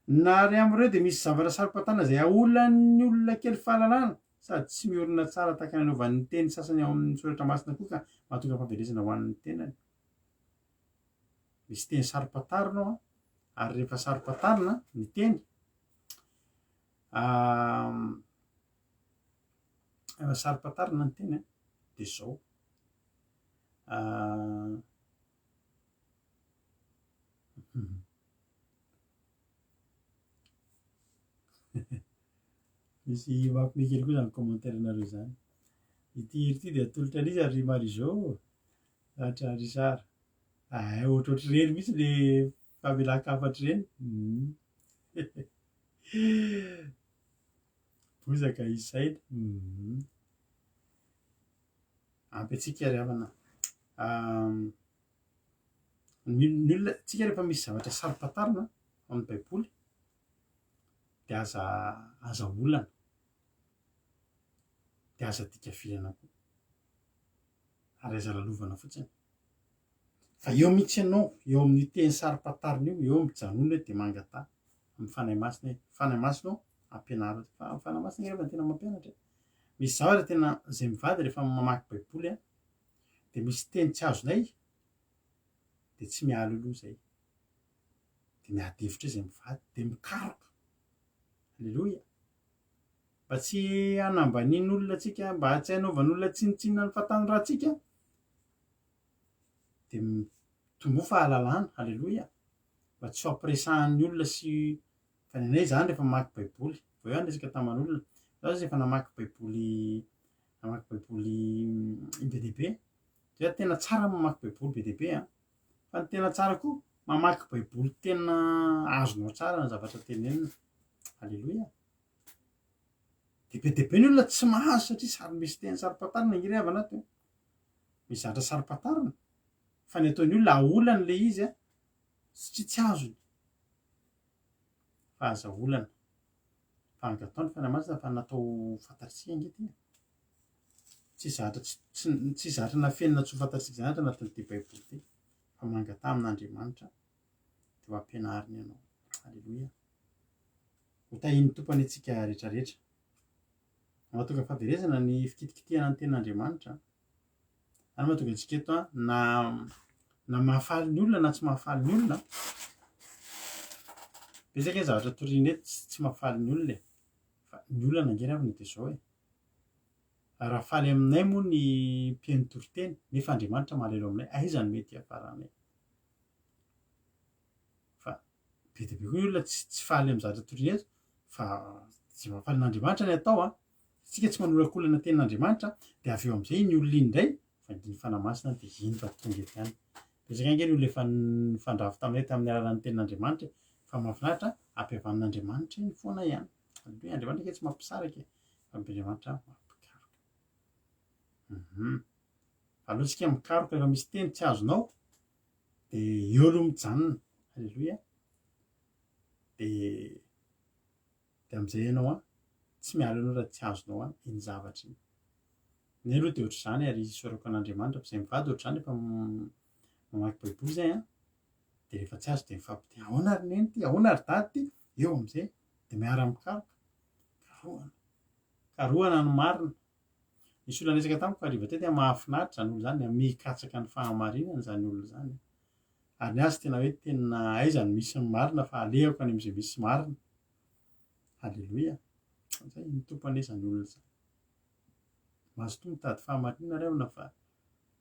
Na ary amin'ireo dia misy zavatra saro-pantana izay aolan'ny olona kely fahalalana. Sady tsy miorina tsara tahaka ny anaovan'ny teny sasany ao amin'ny soratra masina koa ka mahatonga fahaverezana ho an'ny tenany. Misy teny saro-pantarina ao ary rehefa saro-pantarina ny teny, rehefa saro-pantarina ny teny dia izao. Misy mampime kely koa izany commentaire-nareo izany. Ity hira ity dia atolotra an'iza ry Marijo? Ratra Richard. Ay, ohatrohatr'ireny mihitsy le famelan-kafatra ireny. Bozaka isaina. Ampy antsika ry havana. Ny ny olona, tsika rehefa misy zavatra saro-pantarina ao amin'ny baiboly de aza aza olana, de aza adika vilana koa, ary aza lalovana fotsiny. Fa eo mihitsy ianao, eo amin'io teny saro-pantarina io, eo mijanona eo de mangataha amin'ny Fanahy Masina hoe, Fanahy Masina ô, ampianaro ahy. Fa ny Fanahy Masina ange rehefa tena mampianatra e. Misy zavatra tena zay mivady rehefa mamaky baiboly an, de misy teny tsy azonay de tsy miala eo aloha zay, de miady hevitra eo zay mivady, de mikaroka, aleloia, mba tsy hanambanian'olona antsika, mba tsy hanaovan'olona tsinontsinona ny fahatanorantsika, de mitomboa fahalalana, aleloia, mba tsy ho ampiresahan'ny olona sy, fa ny anay zany rehefa mamaky baiboly, vao eo aho niresaka taman'olona, za zao efa namaky baiboly Mamaky baiboly be dia be. Dia tena tsara ny mamaky baiboly be dia be an! Fa ny tena tsara koa mamaky baiboly tena azonao tsara ny zavatra tenenina. Aleloia! Dia be dia be ny olona tsy mahazo satria sary misy teny saro-pantarina ange ry havana ato e. Misy zavatra saro-pantarina fa ny ataon'ny olona aolany ilay izy an, satria tsy azony. Fa aza olana. Fa angatao ny Fanahy Masina fa natao ho fantatsika ange ity e. Tsy zatra tsy tsy tsy zatra nafenina tsy ho fantatsika izany ato anatin'ity Baiboly ity. Fa mangataha amin'Andriamanitra dia ho ampianariny ianao. Aleloia. Ho tahian'ny Tompo anie tsika rehetrarehetra. Mahatonga fahaverezana ny fikitikitihana ny tenin'Andriamanitra. Izany mahatonga antsika eto an, na na mahafaly ny olona na tsy mahafaly ny olona. Betsaka ny zavatra toriana eto tsy tsy mahafaly ny olona e. Fa ny olana ange ry havana dia izao e. Raha faly aminay moa ny mpihaino toriteny nefa Andriamanitra malahelo aminay, aiza no mety hiafaranay? Fa be dia be koa ny olona tsy tsy faly amin'ny zavatra toriana eto fa tsy mahafaly an'Andriamanitra ny atao an. Isika tsy manolankolana tenin'Andriamanitra dia avy eo amin'izay iny olona iny indray vangian'ny Fanahy Masina dia iny fa tonga eto ihany. Betsaka ange ny olona efa nifandrafy taminay tamin'ny alalan'ny tenin'Andriamanitra e. Fa mahafinaritra ampihavan'Andriamanitra iny foana ihany. Aleloia, Andriamanitra ange tsy mampisaraka e, fa Andriamanitra mampikaroka. Mhm. Aleo tsika mikaroka rehefa misy teny tsy azonao dia eo aloha mijanona. Aleloia. Dia Dia amin'izay ianao an, tsy miala eo ianao raha tsy azonao an iny zavatra iny. Ny ahy aloha dia ohatr'izany ary isaorako an'Andriamanitra fa izay mivady ohatr'izany rehefa mamaky baiboly izay an, dia rehefa tsy azo dia mifampiteny, ahoana ary neny ity, ahoana ary dada ity, eo amin'izay dia miara-mikaroka. Karohana. Karohana ny marina. Nisy olona niresaka tamiko hariva teo, tena mahafinaritra izany olona izany, mikatsaka ny fahamarinana izany olona izany. Ary ny azy tena hoe tena aiza no misy ny marina fa alehako any amin'izay misy marina. Aleloia. Zay ny Tompo anie izany olona izany. Mazotoa mitady fahamarinana ry havana fa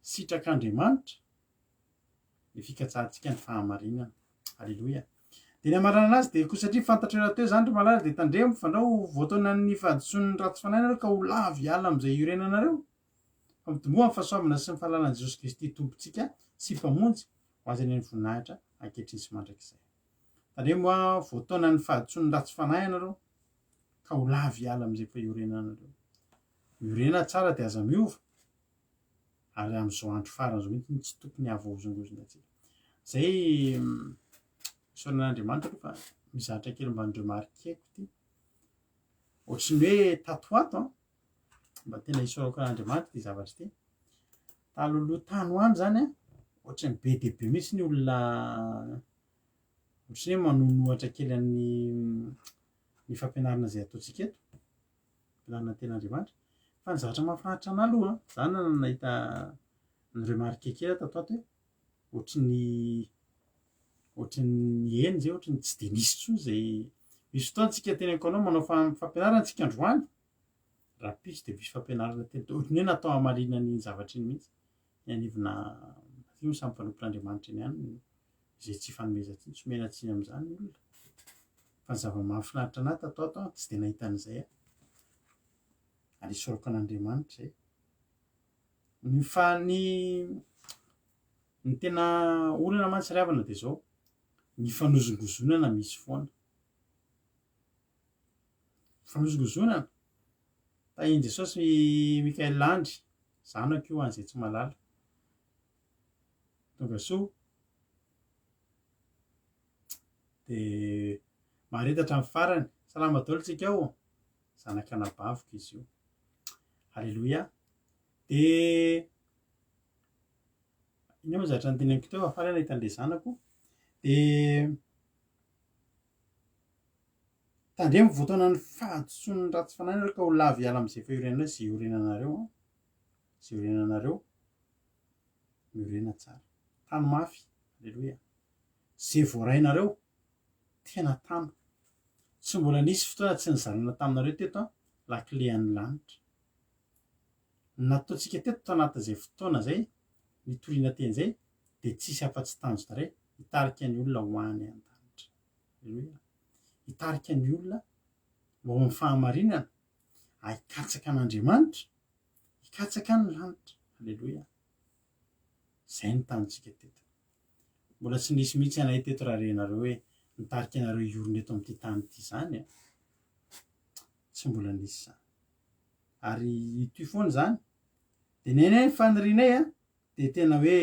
sitrak'Andriamanitra ny fikatsahantsika ny fahamarinana. Aleloia. Dia ny hamaranana azy dia koa satria fantatrareo rahateo izany ry malala dia tandremo fandrao voataonan'ny fahadisoan'ny ratsy fanahy nareo ka ho lavo hiala amin'izay iorenanareo. Fa mitomboa amin'ny fahasoavana sy ny fahalalan'i Jesosy Kristy Tompontsika sy Mpamonjy ho azy anie ny voninahitra ankehitriny sy mandrakizay. Tandremo hoa voataonan'ny fahadisoan'ny ratsy fanahy ianareo ka ho lavo hiala amin'izay efa iorenanareo. Miorena tsara dia aza miova ary amin'izao andro farany izao mihitsy no tsy tokony hahavoahozongozona antsika. Izay isaorana an'Andriamanitra aloha fa mizatra kely mba ni-remarquer-ko ity. Ohatry ny hoe tato ho ato an, mba tena isaorako an'Andriamanitra ity zavatra ity. Talohaloha tany ho any izany an, ohatry ny be dia be mihitsy ny olona ohatry ny hoe manonohatra kely an'ny ny fampianarana izay ataontsika eto. fampianarana ny tenin'Andriamanitra. Fa ny zavatra mahafinaritra anah aloha an, za nahita ni-remarquer kely aho tato ato hoe ohatry ny ohatry ny eny zay ohatry ny tsy de nisy intsony zay misy fotoana tsika teneniko anao manao fampianarana tsika androany rahampitso de misy fampianarana tena ohatry ny hoe natao hamarina an'iny zavatra iny mihitsy ny anivona aty moa samy mpanompon'Andriamanitra eny ihany izay tsy ifanomezan-tsiny tsy omena tsiny amin'izany ny olona fa ny zava-mahafinaritra anahy tato ato an tsy de nahita an'izay aho ary isaorako an'Andriamanitra izay. Ny fa ny ny tena olana mantsy ry havana dia izao, ny fanozongozonana misy foana. Fanozongozonana, tahin'i Jesosy i Mickaël Andry, zanako io ho an'izay tsy mahalala. Tonga soa. Dia mahareta hatramin'ny farany. Salama daholo tsika ao. Zanak'anabaviko izy io. Aleloia. Dia inona moa zavatra noteneniko teo? Faly aho nahita an'ilay zanako. Dia tandremo voataonan'ny fahadisoan'ny ratsy fanahy nareo ka ho lavo hiala amin'izay efa iorenanareo, izay iorenanareo, izay iorenanareo, miorena tsara. Tano mafy. Aleloia. Izay voarainareo, tena tano. Tsy mbola nisy fotoana tsy nizarana taminareo teto an, lakile an'ny lanitra. Ny nataontsika teto tao anatin'izay fotoana izay, nitoriana teny izay, dia tsisy afa-tsy tanjona iray, hitarika ny olona ho any an-danitra. Aleloia. Hitarika ny olona ho ao amin'ny fahamarinana, hikatsaka an'Andriamanitra, hikatsaka ny lanitra. Aleloia. Izay no tanjontsika teto. Mbola tsy nisy mihitsy anay teto raha renareo hoe nitarika anareo hiorina eto amin'ity tany ity izany a. Tsy mbola nisy izany. Ary hitohy foana izany. Dia ny anay ny fanirianay a, dia tena hoe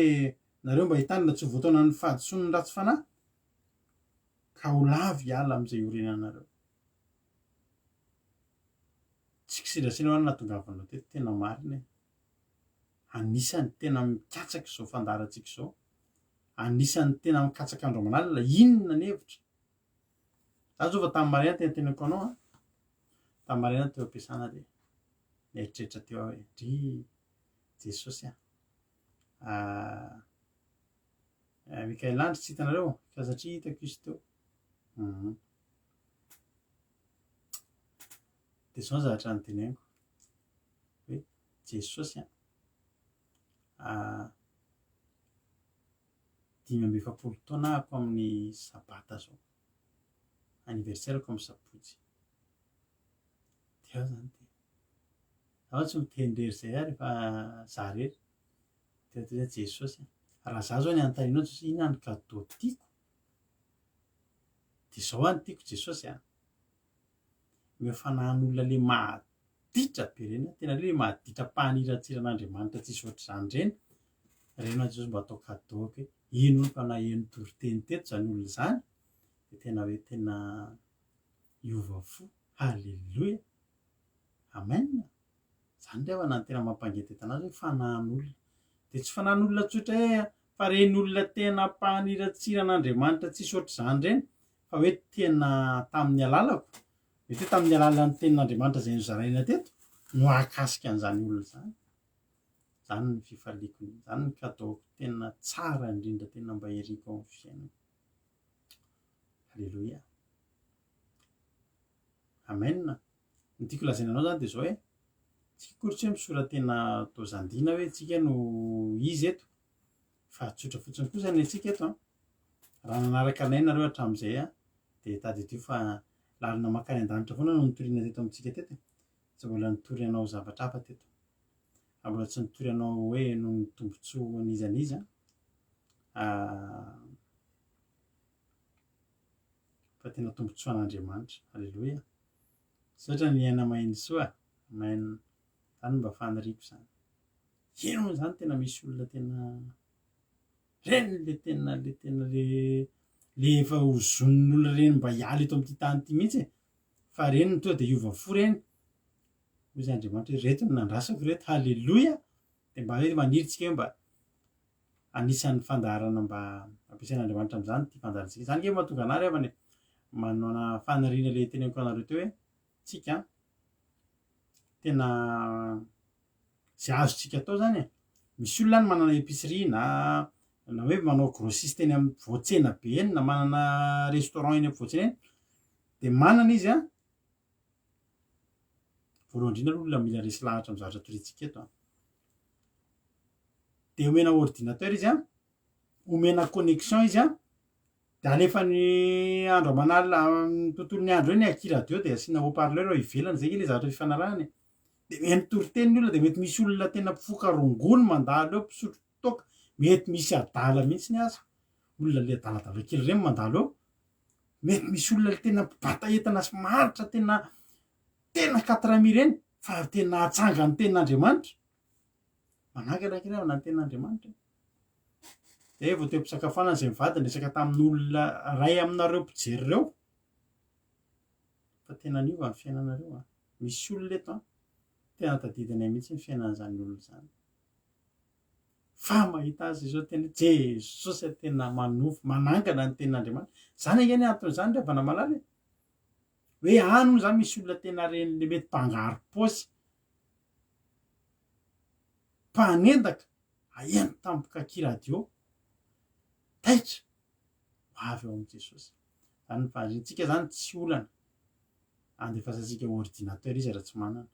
nareo mba hitandrina tsy ho voataonan'ny fahadisoan'ny ratsy fanahy ka ho lavo hiala amin'izay iorenanareo. Tsy kisendrasendra ho'a ny nahatongavanao teto, tena marina e. Anisan'ny tena mikatsaka izao fandaharantsika izao. Anisan'ny tena mikatsaka andro aman'alina. Inona ny hevitra? Za zao vao tamin'ny maraina tena teneniko anao an. Tamin'ny maraina teo am-piasana dia nieritreritra teo aho hoe ndry Jesosy an. Mickaël Andry tsy hitanareo fa satria hitako izy teo. Mhm. Dia izao ny zavatra noteneniko hoe Jesosy an, 45 taona ahako amin'ny sabata zao, anniversaire-ko amin'ny sabotsy. Dia aho zany dia, zaho tsy miteny irery izay aho rehefa za irery. Dia toy izay Jesosy an, raha za zao ny anontanianao Jesosy inona ny cadeau tiako? Dia izao aho no tiako Jesosy an, Omeo fanahin'olona le maditra be reny an, tena le maditra mpaniratsira an'Andriamanitra tsisy ohatr'izany reny, reny ho'a Jesosy mba atao cadeau ko hoe ino hono fa naheno toriteny teto zany olona zany, de tena hoe tena hiova fo, haleloia, amen, zany ry havana no tena mampangetaheta anazy hoe fanahin'olona, de tsy fanahin'olona tsotra hoe fa reny olona tena mpaniratsira an'Andriamanitra tsisy ohatr'izany reny, fa hoe tena tamin'ny alalako, mety hoe tamin'ny alalan'ny tenin'Andriamanitra izay nozaraina teto no hahakasika an'izany olona izany. Izany ny fifaliako, izany ny cadeau-ko tena tsara indrindra, tena mba iriko ao amin'ny fiainana. Alléluia. Amen. Ny tiako lazaina anao izany dia izao hoe, tsika akory tsy hoe misora-tena dozandina hoe tsika no izy eto, fa tsotra fotsiny kosa ny antsika eto an. Raha nanaraka anay nareo hatramin'izay an, dia tadidio fa lalana mankany an-danitra foana no nitoriana teto amintsika teto e. Tsy mbola nitory anao zavatra hafa teto. Ary mbola tsy nitory anao hoe noho ny tombontsoa an'iza n'iza. Fa tena tombontsoa an'Andriamanitra. Aleloia. Misaotra ny aina maheno soa. Amen. Izany no mba faniriako izany. Eny moa izany tena misy olona tena Reny le tena le tena le le efa hozonin'olona reny mba hiala eto amin'ity tany ity mihitsy e. Fa reny no tonga dia hiova fo reny. Hoy izy Andriamanitra hoe reto no nandrasako reto, haleloia. Dia mba hoe maniry tsika hoe mba anisan'ny fandaharana mba ampiasain'Andriamanitra amin'izany ity fandaharantsika. Izany nge mahatonga anah ry havana e, manana faniriana le teneniko anareo teo hoe tsika an. Tena izay azontsika atao izany e. Misy olona any manana épicerie na na hoe manao grossiste eny amin'ny voan-tsena be eny na manana restaurant eny ampovoan-tsena eny, dia manana izy an, voalohany indrindra aloha olona mila resy lahatra amin'ny zavatra toriantsika eto an. Dia omena ordinateur izy an, omena connexion izy an, dia alefany andro aman'alina amin'ny tontolon'ny andro eny aky radio dia asiana haut parleur ao ivelany, zay nge le zavatra fifanarahana e. Dia mihaino toriteny ny olona dia mety misy olona tena mpifoka rongony mandalo eo, mpisotro toaka, mety misy adala mihitsy aza, olona le adaladala kely ireny mandalo eo, mety misy olona le tena mpibata entana sy mahantra tena tena quatre mille ireny fa tena atsangany tenin'Andriamanitra. Manangana aky na ny tenin'Andriamanitra. Dia vao teo am-pisakafoanana izay mivady niresaka tamin'olona iray aminareo mpijery ireo fa tena niova ny fiainanareo an. Misy olona eto an, tena tadidinay mihitsy ny fiainan'izany olona izany. Fa mahita azy izao tena hoe Jesosy tena manova, manangana ny tenin'Andriamanitra. Izany ange ny anton'izany ry havana malala e. Hoe any hono izany misy olona tena reny le mety mpangaro-paosy, mpanendaka, aheno tampoka aky radio, taitra, ho avy ao amin'i Jesosy. Izany ny faniriantsika izany tsy olana. Andefasantsika ordinateur izy raha tsy manana.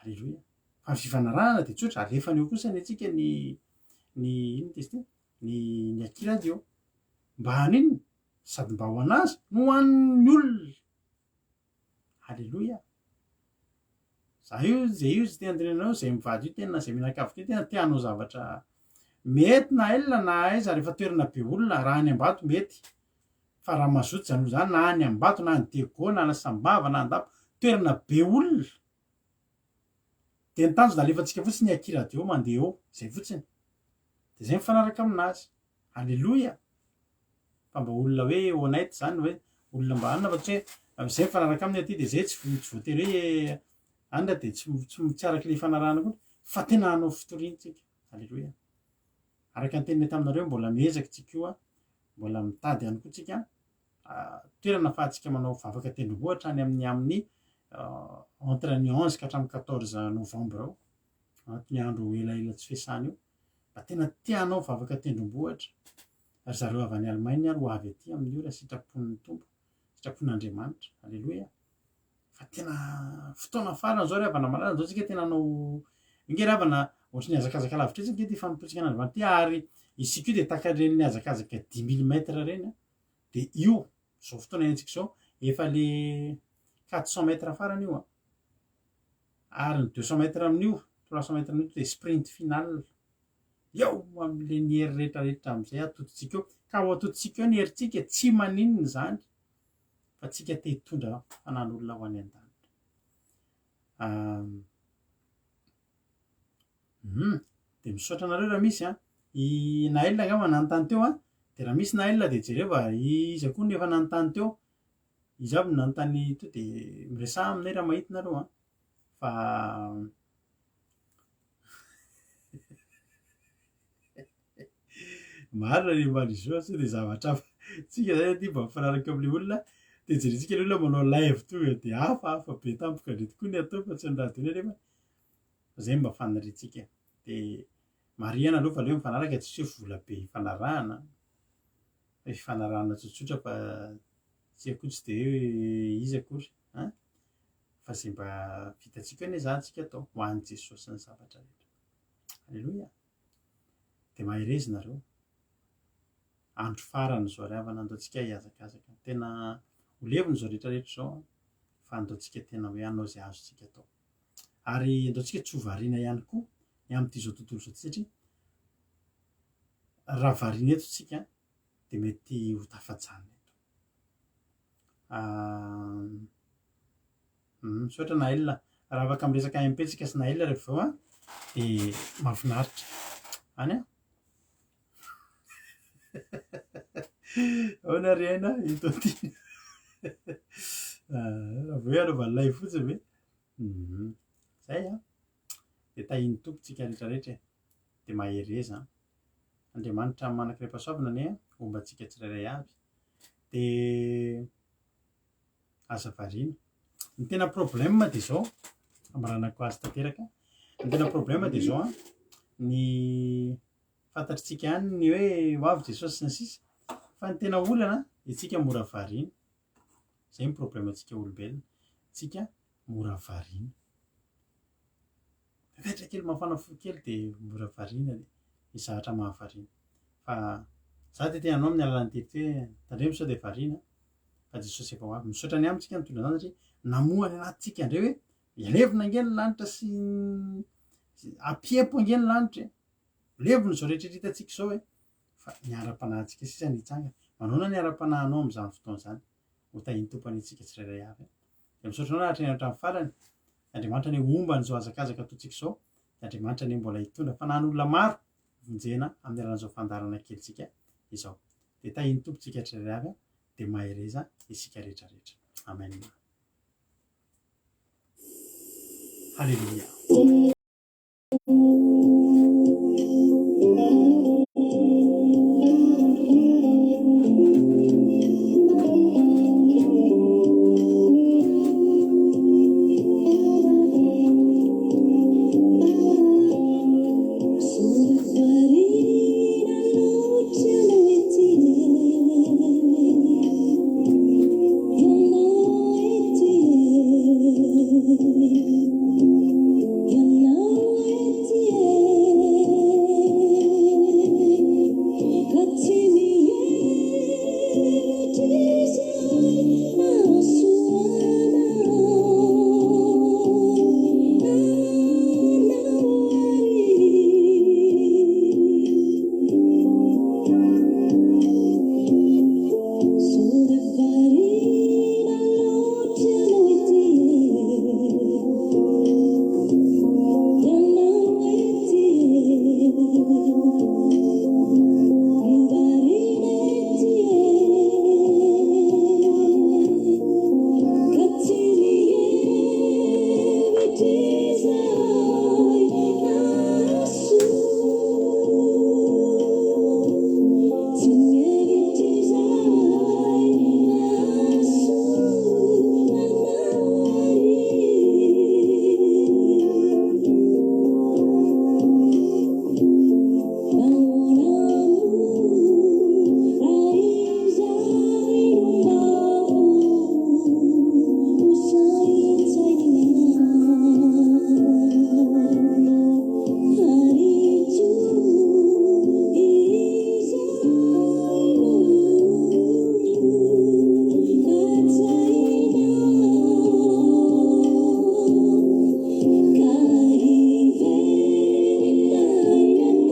Aleloia. Fa ny fifanarahana dia tsotra, alefany eo kosa ny antsika ny ny inona izy ity? Ny ny aky radio. Mba haninona? Sady mba ho an'azy no ho an'ny olona. Aleloia. Za io zay io tsy te antenenao zay mivady io tena zay mianakavy io tena te hanao zavatra mety na aiza na aiza rehefa toerana be olona raha any Ambato mety fa raha mazoto zany olona zany na any Ambato na any Diego na any Sambava na Andapa toerana be olona dia ny tanjona alefantsika fotsiny ny aky radio mandeha eo zay fotsiny dia zay mifanaraka aminazy aleloia fa mba olona hoe honnête zany hoe olona mba anona fa tsy hoe zay mifanaraka aminy aty dia zay tsy tsy voatery hoe anona dia tsy tsy tsy araka ilay ifanarahana akory fa tena hanao fitoriana tsika aleloia araka ny teninay taminareo mbola miezaka tsika io a mbola mitady ihany koa tsika toerana afahantsika manao vavaka tendrombohitra any amin'ny amin'ny entre ny 11 ka hatramin'ny 14 novembre ao anatin'ny andro elaela tsy fiasana io mba tena te hanao vavaka tendrombohitra ry zareo avy any Allemagne ary ho avy aty amin'io raha sitrapon'ny Tompo, sitrapon'Andriamanitra. Aleloia. Fa tena fotoana farany izao ry havana malala, izao tsika tena hanao inge ry havana ohatry ny hazakazaka lavitra etsy ange ity fanompoantsika an'Andriamanitra ity ary isika io dia tahaka ireny nihazakazaka dix mille mètres ireny an. Dia io, izao fotoana iainantsika izao, efa le quatre cents mètres farany io an. Ary ny deux cents mètres amin'io, trois cents mètres amin'io dia sprint final. Eo amin'ilay ny hery rehetra rehetra amin'izay atodintsika eo. Ka ho atodintsika eo ny herintsika, tsy maninona izany fa tsika te hitondra fanan'olona ho any an-danitra. Um, dia misaotra anareo raha misy an. I Naël angamba nanontany teo an. Dia raha misy Naël dia jereo fa iza koa no efa nanontany teo. Iza avy no nanontany teo dia miresaha aminay raha mahita nareo an. Fa Marina ny Marizo sao dia zavatra hafa. Tsika zany aty mba mifanaraka amin'ilay olona dia jerentsika ilay olona manao live tonga dia hafahafa be tampoka indray tokoa ny atao fa tsy ny radio anefa. Fa zay mba faniriantsika. Dia marihana aloha fa aleo mifanaraka tsy hoe vola be ifanarahana fa ifanarahana tsotsotra fa tsika koa tsy dia hoe iza akory an! Fa zay mba vitantsika eo anie zany tsika atao ho an'i Jesosy ny zavatra rehetra. Aleloia. Dia mahereza nareo. Andro farany izao ry havana, andao tsika hihazakazaka. Tena ho levona izao rehetra rehetra izao fa andao tsika tena hoe hanao izay azontsika atao. Ary andao tsika tsy ho variana ihany koa ny amin'ity izao tontolo izao ity satria raha variana eto tsika dia mety ho tafajanona eto. Misaotra Naël. Raha afaka miresaka MP tsika sy Naël rehefa avy eo an, dia mahafinaritra. Any an. Ahoana ry aina ito aty? Raha vao hoe anaovana live fotsiny ve? Zay an. Dia tahian'ny Tompo tsika rehetra rehetra e. Dia mahereza an. Andriamanitra manan-karem-pahasoavana anie homba antsika tsirairay avy. Dia aza variana. Ny tena problème dia izao. Hamaranako azy tanteraka. Ny tena problème dia izao an, ny fantatritsika ihany ny hoe ho avy Jesosy sy ny sisa, fa ny tena olana dia tsika mora variana. Izay ny problème antsika olombelona, tsika mora variana. Mipetra kely mafana fo kely dia mora variana dia misy zavatra mahavariana. Fa za dia te hanao amin'ny alalan'ny tety hoe tandremo sao dia variana fa Jesosy efa ho avy. Misaotra ny aminy tsika nitondra an'izany satria namoha ny anatintsika indray hoe levona ange ny lanitra sy ampiepo ange ny lanitra e. Levona izao rehetra hitantsika izao e. Fa ny ara-panahintsika sisa ny hitsangana. Manaona ny ara-panahinao amin'izany fotoana izany? Ho tahin'ny Tompo anie tsika tsirairay avy. Dia misaotra anao nahatrehina hatramin'ny farany. Andriamanitra anie homba an'izao hazakazaka ataontsika izao. Dia Andriamanitra anie mbola hitondra fanahin'olona maro vonjena amin'ny alalan'izao fandaharana kelintsika izao. Dia tahin'ny Tompo tsika tsirairay avy. Dia mahereza isika rehetra rehetra. Amen. Haleloia.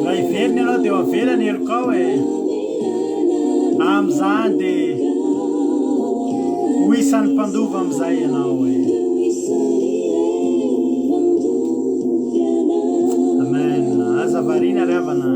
Raha hiverina ianao dia ho avela ny helokao e. Amin'izany dia ho isan'ny mpandova amin'izay ianao e. Amen. Aza variana ry havana.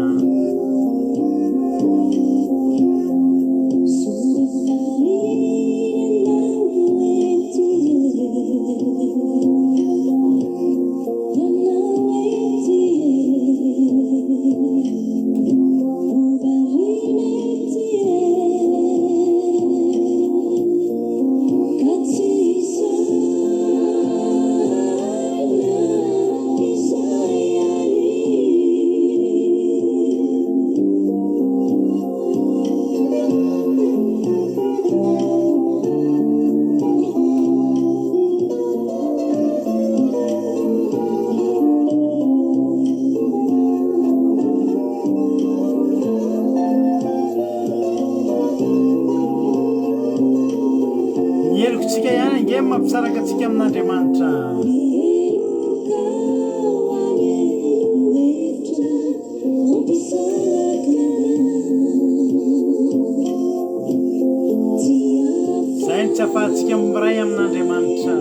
Ny helokontsika ihany ange no mampisaraka antsika amin'Andriamanitra. Izay no tsy afahantsika miray amin'Andriamanitra.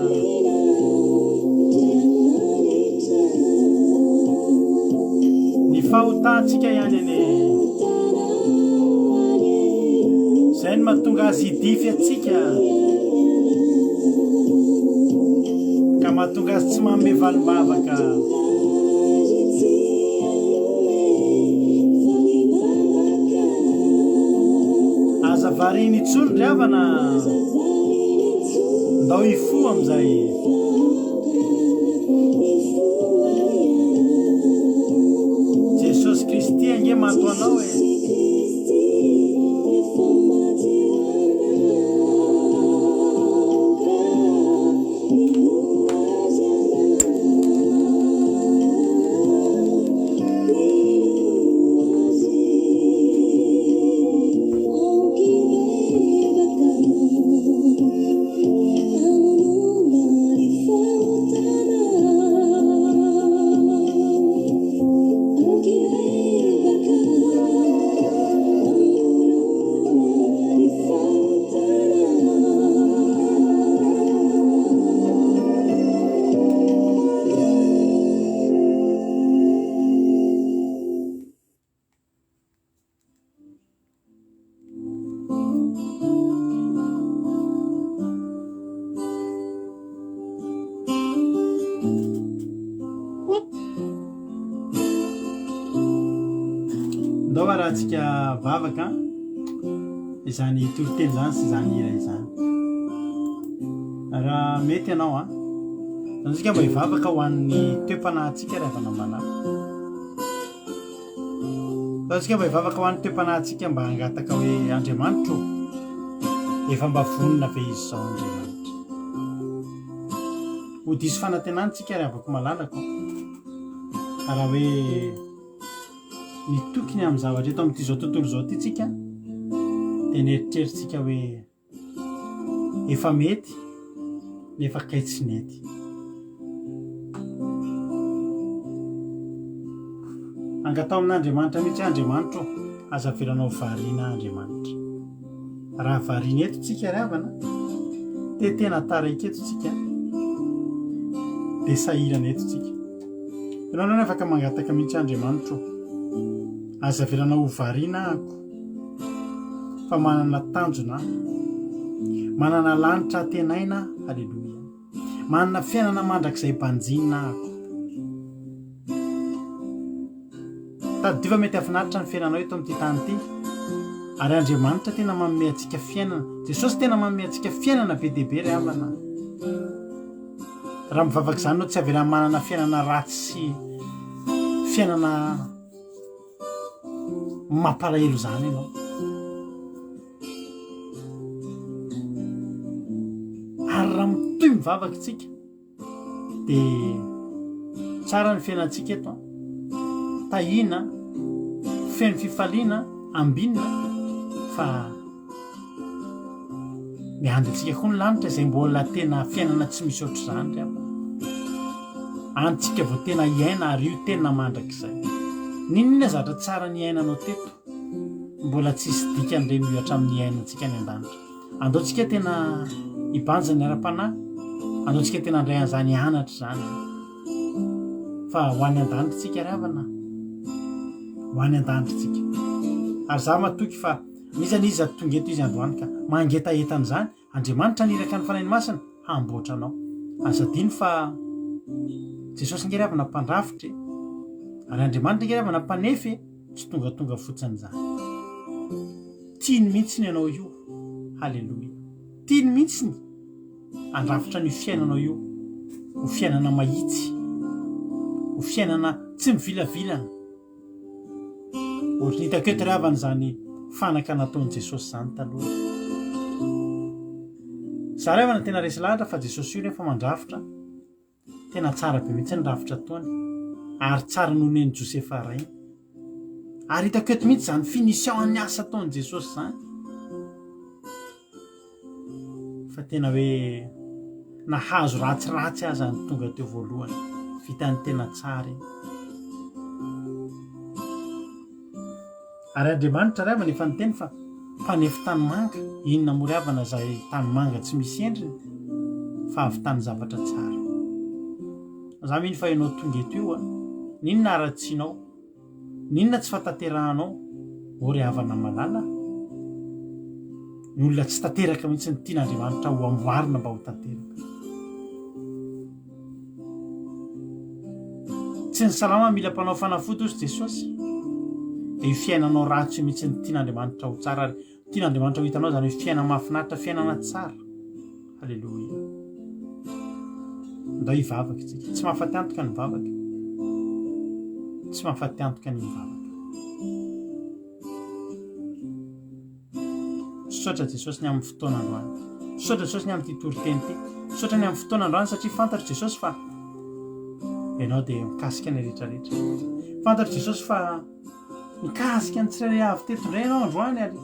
Ny fahotantsika ihany anie. Izay no mahatonga azy hidify antsika. Ka mahatonga azy tsy manome valim-bavaka. Aza variana intsony ry havana. Ndao hifoha amin'izay. Jesosy Kristy ange mato anao e. Ndao arahantsika vavaka izany toriteny izany sy izany hira izany. Raha mety ianao an, ndao tsika mba hivavaka ho an'ny toe-panahintsika ry havana malala. Ndao tsika mba hivavaka ho an'ny toe-panahintsika mba hangataka hoe Andriamanitra ô, efa mba vonona ve izy izao Andriamanitra? Ho diso fanantenana tsika ry havako malalako raha hoe mitoky ny amin'ny zavatra eto amin'ity izao tontolo izao ity tsika dia nieritreritsika hoe efa mety nefa kay tsy nety. Angataho amin'Andriamanitra mihitsy hoe Andriamanitra ô, aza avelanao variana aho Andriamanitra. Raha variana eto tsika ry havana, dia tena taraiky eto tsika, dia sahirana eto tsika. Ianao aloha afaka mangataka mihitsy Andriamanitra ô, aza avelanao ho variana ahako, fa manana tanjona aho, manana lanitra antenaina aho, haleloia. Manana fiainana mandrakizay banjinina ahako. Tadidio fa mety hahafinaritra ny fiainanao eto amin'ity tany ity. Ary Andriamanitra tena manome antsika fiainana. Jesosy tena manome antsika fiainana be dia be ry havana. Raha mivavaka izany ianao tsy avela manana fiainana ratsy sy fiainana mampalahelo izany ianao. Ary raha mitohy mivavaka isika dia tsara ny fiainantsika eto an. Tahiana, feno fifaliana, ambinina fa miandry antsika koa ny lanitra izay mbola tena fiainana tsy misy ohatr'izany ry havana. Any tsika vao tena hiaina ary io tena mandrakizay. N'inon'inona zavatra tsara niainanao teto, mbola tsisy dikany ireny miohatra amin'ny hiainantsika any an-danitra. Andao tsika tena hibanjina ny ara-panahy, andao tsika tena handray an'izany anatra izany. Fa ho any an-danitra tsika ry havana, ho any an-danitra tsika. Ary za matoky fa n'iza n'iza tonga eto izy androany ka mangetaheta an'izany, Andriamanitra niraka ny Fanahiny Masina hamboatra anao. Aza adino fa Jesosy ange ry havana mpandrafitra e. Ary Andriamanitra ange ry havana mpanefy e. Tsy tongatonga fotsiny izany. Tiany mihitsy ny anao io. Haleloia. Tiany mihitsy ny handrafitra an'io fiainanao io ho fiainana mahitsy, ho fiainana tsy mivilavilana. Ohatry ny hitako eto ry havana izany fanaka nataon'i Jesosy izany taloha. Za ry havana tena resy lahatra fa Jesosy io rehefa mandrafitra, tena tsara be mihitsy ny rafitra ataony, ary tsara noho ny an'i Josefa rainy. Ary hitako eto mihitsy izany finition an'ny asa ataon'i Jesosy izany. Fa tena hoe nahazo ratsiratsy aza ny tonga teo voalohany, vitany tena tsara iny. Ary Andriamanitra ry havana efa niteny fa mpanefy tanimanga, inona moa ry havana izay tanimanga tsy misy endriny fa avy tany zavatra tsara. Za mino fa ianao tonga eto io a, n'inona haratsianao, n'inona tsy fahatanterahanao, ô ry havana malala, ny olona tsy tanteraka mihitsy no tian'Andriamanitra ho amboarina mba ho tanteraka. Tsy ny salama mila mpanao fanafody hozy Jesosy. Dia io fiainanao ratsy io mihitsy no tian'Andriamanitra ho tsara ary tian'Andriamanitra ho hitanao izany hoe fiainana mahafinaritra, fiainana tsara. Haleloia. Ndao hivavaka isika. Tsy mahafaty antoka ny vavaka. Tsy mahafaty antoka ny mivavaka. Misaotra Jesosy ny amin'ny fotoana androany. Misaotra Jesosy ny amin'ity toriteny ity. Misaotra ny amin'ny fotoana androany satria fantatro Jesosy fa Ianao dia mikasika ny rehetra rehetra. Fantatro Jesosy fa mikasika ny tsirairay avy teto indray Ianao androany ary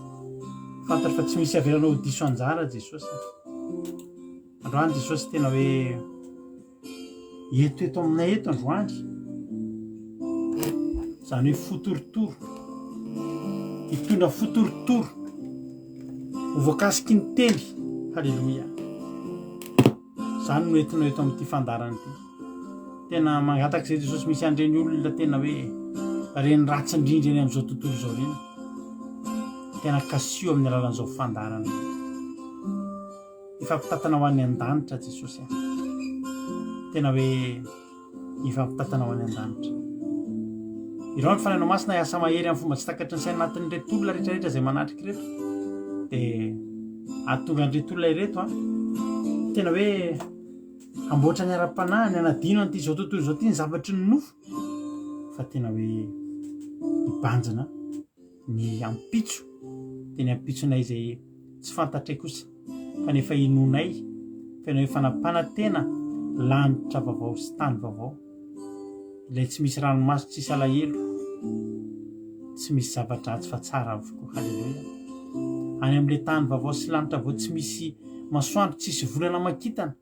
fantatro fa tsy misy avelanao ho diso anjara Jesosy. Androany Jesosy tena hoe eto eto aminay eto androany. Izany hoe fo torotoro. Hitondra fo torotoro. Ho voakasiky ny teny. Haleloia. Izany no entinao eto amin'ity fandaharana ity. Tena mangataka izay Jesosy misy an'ireny olona tena hoe reny ratsy indrindra eny amin'izao tontolo izao ireny. Tena kasio amin'ny alalan'izao fandaharana izao. Hifampitantana ho any an-danitra Jesosy a. Tena hoe hifampitantana ho any an-danitra. Ireo ny Fanahinao Masina hiasa mahery amin'ny fomba tsy takatry ny saina anatin'ireto olona rehetrarehetra izay manatrika ireto. Dia hahatonga an'ireto olona ireto a. Tena hoe hamboatra ny ara-panahiny, hanadino an'ity izao tontolo izao ity ny zavatry ny nofo. Fa tena hoe hibanjina ny ampitso, dia ny ampitsonay izay tsy fantatray kosa, kanefa inoanay fa ianao efa nampanantena lanitra vaovao sy tany vaovao, ilay tsy misy ranomaso, tsisy alahelo, tsy misy zava-dratsy fa tsara avokoa. Haleloia. Any amin'ilay tany vaovao sy lanitra vaovao tsy misy masoandro, tsisy volana aman-kintana.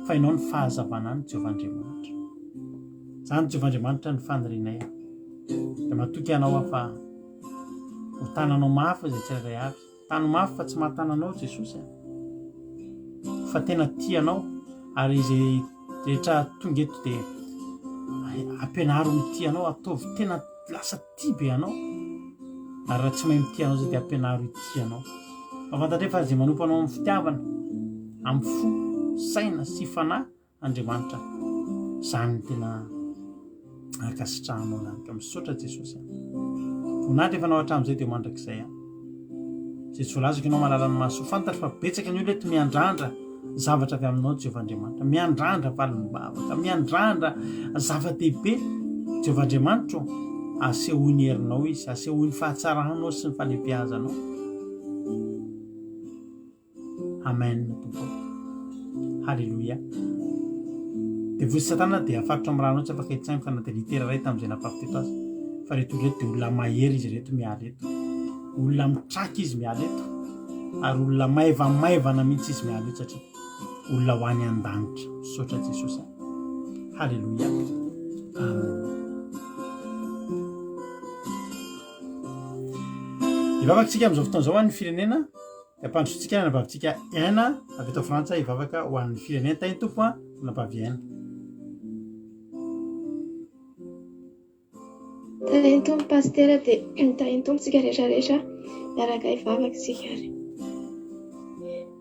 Fa ianao ny fahazavana any Jehovah Andriamanitra. Izany Jehovah Andriamanitra ny fanirianay. Dia matoky anao aho fa ho tananao mafy izay tsirairay avy. Tano mafy fa tsy mahatana anao Jesosy a. Fa tena tia anao ary izay rehetra tonga eto dia ampianaro mitia anao, ataovy tena lasa tia be anao. Ary raha tsy mahay mitia anao izay dia ampianaro hitia anao. Fa fantatray fa izay manompo anao amin'ny fitiavana, amin'ny fo, saina sy fanahy Andriamanitra. Izany no tena ankasitrahanao izany. Ka misaotra Jesosy. Voninahitra efa anao hatramin'izay dia mandrakizay. Izay tsy voalazako ianao mahalala ny mahasoa. Fantatro fa betsaka ny olona eto miandrandra zavatra avy aminao Jehovah Andriamanitra. Miandrandra valim-bavaka, miandrandra zava-dehibe. Jehovah Andriamanitro, asehoy ny herinao izy, asehoy ny fahatsaranao sy ny fahalehibeazanao. Amen Tompo. Haleloia. Devoly sy Satana dia afaritra amin'ny rano tsy afaka hitsaingoka na dia litera iray tamin'izay nafafy teto aza. Fa ireto olona ireto dia olona mahery izy ireto miala eto. Olona mitraka izy miala eto. Ary olona maivamaivana mihitsy izy miala eto satria olona ho any an-danitra. Misaotra Jesosy. Haleloia. Amen. Hivavaka isika amin'izao fotoana izao ho an'ny firenena. Dia ampandrosoantsika ny anabavintsika Aina avy eto Frantsa hivavaka ho an'ny firenena. Tahin'ny Tompo an, anabavy Aina. Tahin'ny Tompo Pasitera dia tahin'ny Tompo tsika rehetra rehetra miaraka hivavaka isika ary.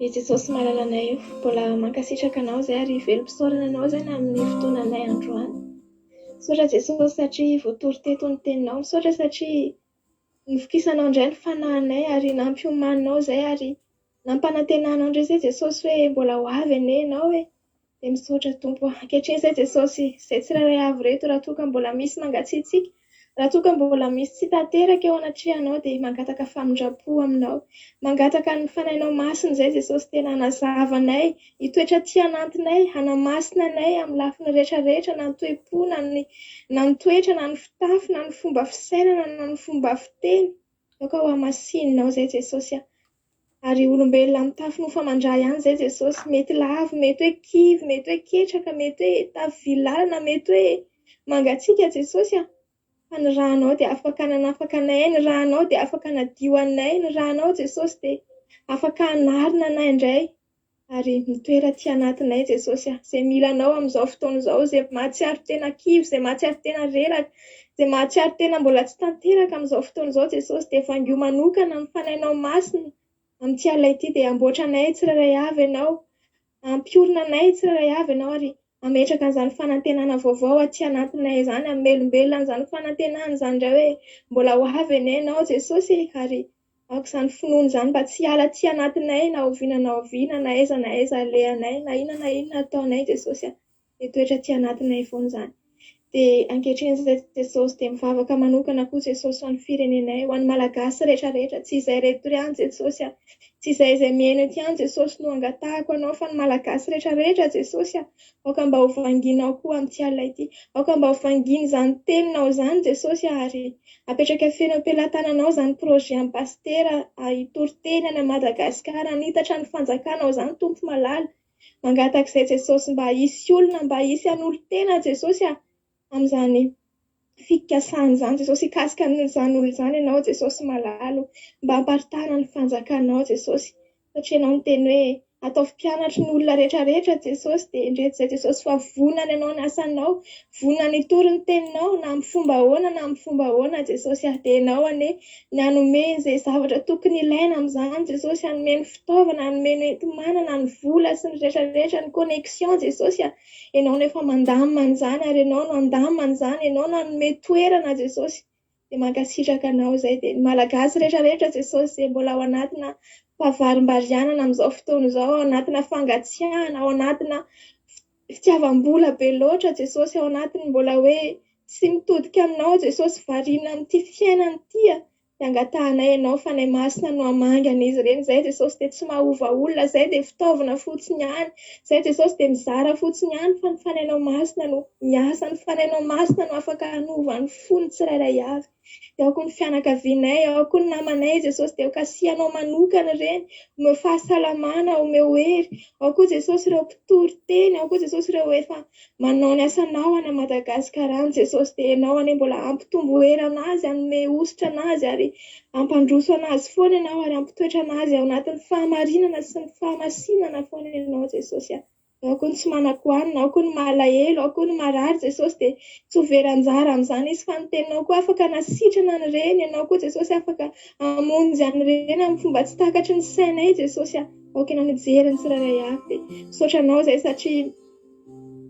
I Jesosy malalanay io, mbola mankasitraka anao izay ary velom-pisaorana anao izay na amin'ny fotoananay androany. Misaotra Jesosy satria voatory teto ny teninao, misaotra satria novokisanao indray ny fanahinay ary nampiomaninao izay ary nampanantenanao indray izay Jesosy hoe mbola ho avy anie ianao e. Dia misaotra Tompo a. Ankehitriny izay Jesosy, izay tsirairay avy ireto raha toa ka mbola misy mangatsiatsiaka, raha toa ka mbola misy tsy tanteraka eo anatrehanao dia mangataka famindram-po aminao. Mangataka ny Fanahinao Masina izay Jesosy tena hanazava anay, hitoetra aty anantinay, hanamasina anay amin'ny lafiny rehetra rehetra na ny toe-po na ny na ny toetra na ny fitafy na ny fomba fisainana na ny fomba fiteny. Aoka ho hamasininao izay Jesosy a. Ary olombelona mitafy nofo aman-drà ihany izay Jesosy. Mety lavo, mety hoe kivy, mety hoe ketraka, mety hoe tavy lalana, mety hoe mangatsiaka Jesosy a. Fa ny rànao dia afaka nanafaka anay, ny rànao dia afaka nadio anay, ny rànao Jesosy dia afaka hanarina anay indray. Ary mitoera aty anatinay Jesosy a! Izay mila Anao amin'izao fotoana izao, izay mahatsiaro tena kivy, izay mahatsiaro tena reraka, izay mahatsiaro tena mbola tsy tanteraka amin'izao fotoana izao Jesosy dia vangio manokana amin'ny Fanahinao Masina amin'ity alina ity dia hamboatra anay tsirairay avy Ianao, hampiorina anay tsirairay avy Ianao ary hametraka an'izany fanantenana vaovao aty anatinay izany, hamelombelona an'izany fanantenana izany indray hoe mbola ho avy anie Ianao Jesosy e! ary Aoka izany finoana izany mba tsy hiala aty anatinay na oviana na oviana na aiza na aiza alehanay na inona na inona ataonay Jesosy a! Mitoetra aty anatinay foana izany. Dia ankehitriny izay Jesosy dia mivavaka manokana koa Jesosy ho an'ny firenenay, ho an'ny Malagasy rehetra rehetra, tsy izay reto ihany Jesosy a, tsy izay izay mihaino eto ihany Jesosy no angatahako anao fa ny Malagasy rehetra rehetra Jesosy a, aoka mba ho vanginao koa amin'ity alina ity, aoka mba ho vangina izany teninao izany Jesosy a, ary apetraka feno am-pelatananao izany projet an'i Pasitera hitory teny any Madagasikara, hanitatra ny fanjakanao izany Tompo malala. Mangataka izay Jesosy mba hisy olona mba hisy hanolo-tena Jesosy a! amin'izany fikasana izany Jesosy hikasika an'izany olona izany ianao Jesosy malala o! mba hamparitahana ny fanjakanao Jesosy satria ianao niteny hoe ataovy mpianatry ny olona rehetra rehetra Jesosy dia indreto izay Jesosy fa vonona ny hanao ny asanao vonona ny hitory ny teninao na amin'ny fomba ahoana na amin'ny fomba ahoana Jesosy a! dia ianao anie ny hanome izay zavatra tokony ilaina amin'izany Jesosy, hanome ny fitaovana, hanome ny enti-manana, ny vola sy ny rehetra rehetra, ny connexion Jesosy a! Ianao no efa mandamina an'izany ary Ianao no handamina an'izany, Ianao no hanome toerana Jesosy, dia mankasitraka Anao izay, dia ny Malagasy rehetra rehetra Jesosy izay mbola ao anatina fahavarimbarianana amin'izao fotoana izao, ao anatina fangatsiahana, ao anatina fitiavam-bola be loatra Jesosy ao anatiny mbola hoe tsy mitodika aminao Jesosy variana amin'ity fiainana ity a dia angatahanay ianao Fanahy Masina no hamangy an'izy ireny izay Jesosy dia tsy mahova olona izay dia fitaovana fotsiny ihany izay Jesosy dia mizara fotsiny ihany fa ny Fanahinao Masina no miasa ny Fanahinao Masina no afaka hanova ny fony tsirairay avy Dia ao koa ny fianakavianay, ao koa ny namanay Jesosy dia kasihanao manokana ireny, omeo fahasalamana, omeo hery. Ao koa Jesosy ireo mpitory teny, ao koa Jesosy ireo efa manao ny asanao any Madagascar any Jesosy dia ianao anie mbola hampitombo hery anazy, hanome hosotra anazy ary hampandroso anazy foana ianao ary hampitoetra anazy ao anatin'ny fahamarinana sy ny fahamasinana foana ianao Jesosy a. Ao koa ny tsy manan-kohanina, ao koa ny malahelo, ao koa ny marary Jesosy dia tsy ho very anjara amin'izany izy fa ny teninao koa afaka hanasitrana an'ireny, ianao koa Jesosy afaka hamonjy an'ireny amin'ny fomba tsy takatry ny sainay Jesosy a, aoka ianao no hijery ny tsirairay avy dia misaotra anao izay satria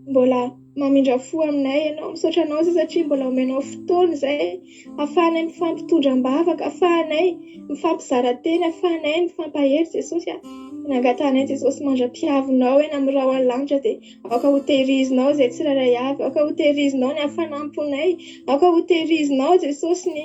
mbola mamindra fo aminay ianao, misaotra anao izay satria mbola omenao fotoana izay ahafahanay mifampitondra am-bavaka, ahafahanay mifampizara teny, ahafahanay mifampahery Jesosy a. Nangatahanay Jesosy mandra-pihavinao eny amin'ny rahona lanitra dia aoka ho tehirizinao izay tsirairay avy, aoka ho tehirizinao ny hafanam-ponay, aoka ho tehirizinao Jesosy ny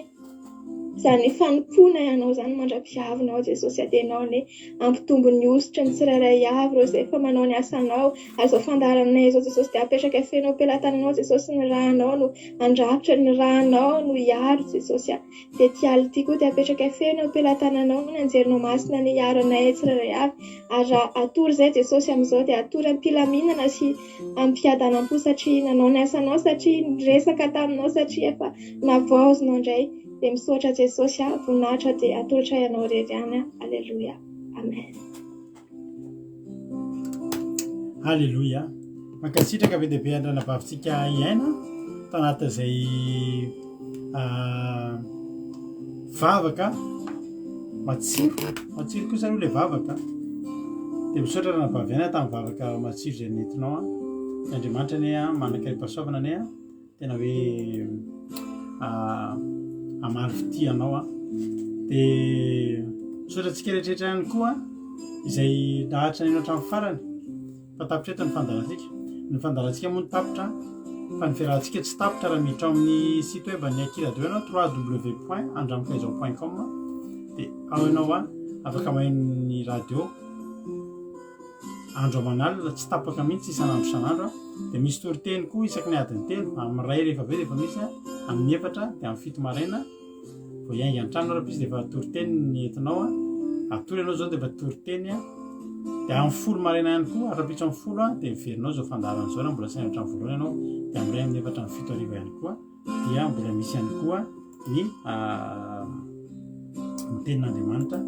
izany fanompoana Ianao izany mandra-pihavinao Jesosy a, dia Ianao anie hampitombo ny hosotry ny tsirairay avy ireo izay efa manao ny asanao, ary izao fandaharanay izao Jesosy dia apetraka feno am-pelatananao Jesosy ny rànao no handrakotra, ny rànao no hiaro Jesosy a. Dia ity alina ity koa dia apetrakay feno eo am-pelatananao ny anjerinao masina anie hiaro anay tsirairay avy. Ary raha hatory izay Jesosy amin'izao dia hatory am-pilaminana sy am-piadanam-po satria nanao ny asanao, satria niresaka taminao, satria efa navaozinao indray. Dia misaotra Jesosy a, voninahitra dia atolotray anao irery ihany a. Aleloia. Amen. Aleloia. Mankasitraka be dia be an-dRanabavintsika Iaina tao anatin'izay ah, vavaka matsiro, matsiro kosa aloha ilay vavaka. Dia misaotra Ranabavy Aina tamin'ny vavaka matsiro izay nentinao. Ah. Andriamanitra anie ah, manan-karim-pahasoavana anie ah. Tena hoe hamaly fitia anao aho. Dia misaotra antsika rehetrarehetra ihany koa izay naharitra nino hatramin'ny farany fa tapitra eto ny fandaharantsika. Ny fandaharantsika moa no tapitra fa ny fiarahantsika tsy tapitra raha miditra ao amin'ny site web an'ny Aky Radio ianao www.andramikaizao.com dia ao ianao afaka maheno ny radio. Andro aman'alina tsy tapaka mihitsy isan'andro isan'andro a. Dia misy toriteny koa isaky ny adiny telo, amin'ny iray rehefa avy eo dia efa misy a, amin'ny efatra dia amin'ny fito maraina vao hiainga ny trano rahampitso dia efa toriteny ny entinao a. Hatory ianao izao dia efa toriteny a. Dia amin'ny folo maraina ihany koa, rahampitso amin'ny folo a, dia miverinao izao fandaharana izao raha mbola tsy nahay hatramin'ny voalohany ianao, dia amin'ny iray amin'ny efatra amin'ny fito hariva ihany koa dia mbola misy ihany koa ny ny tenin'Andriamanitra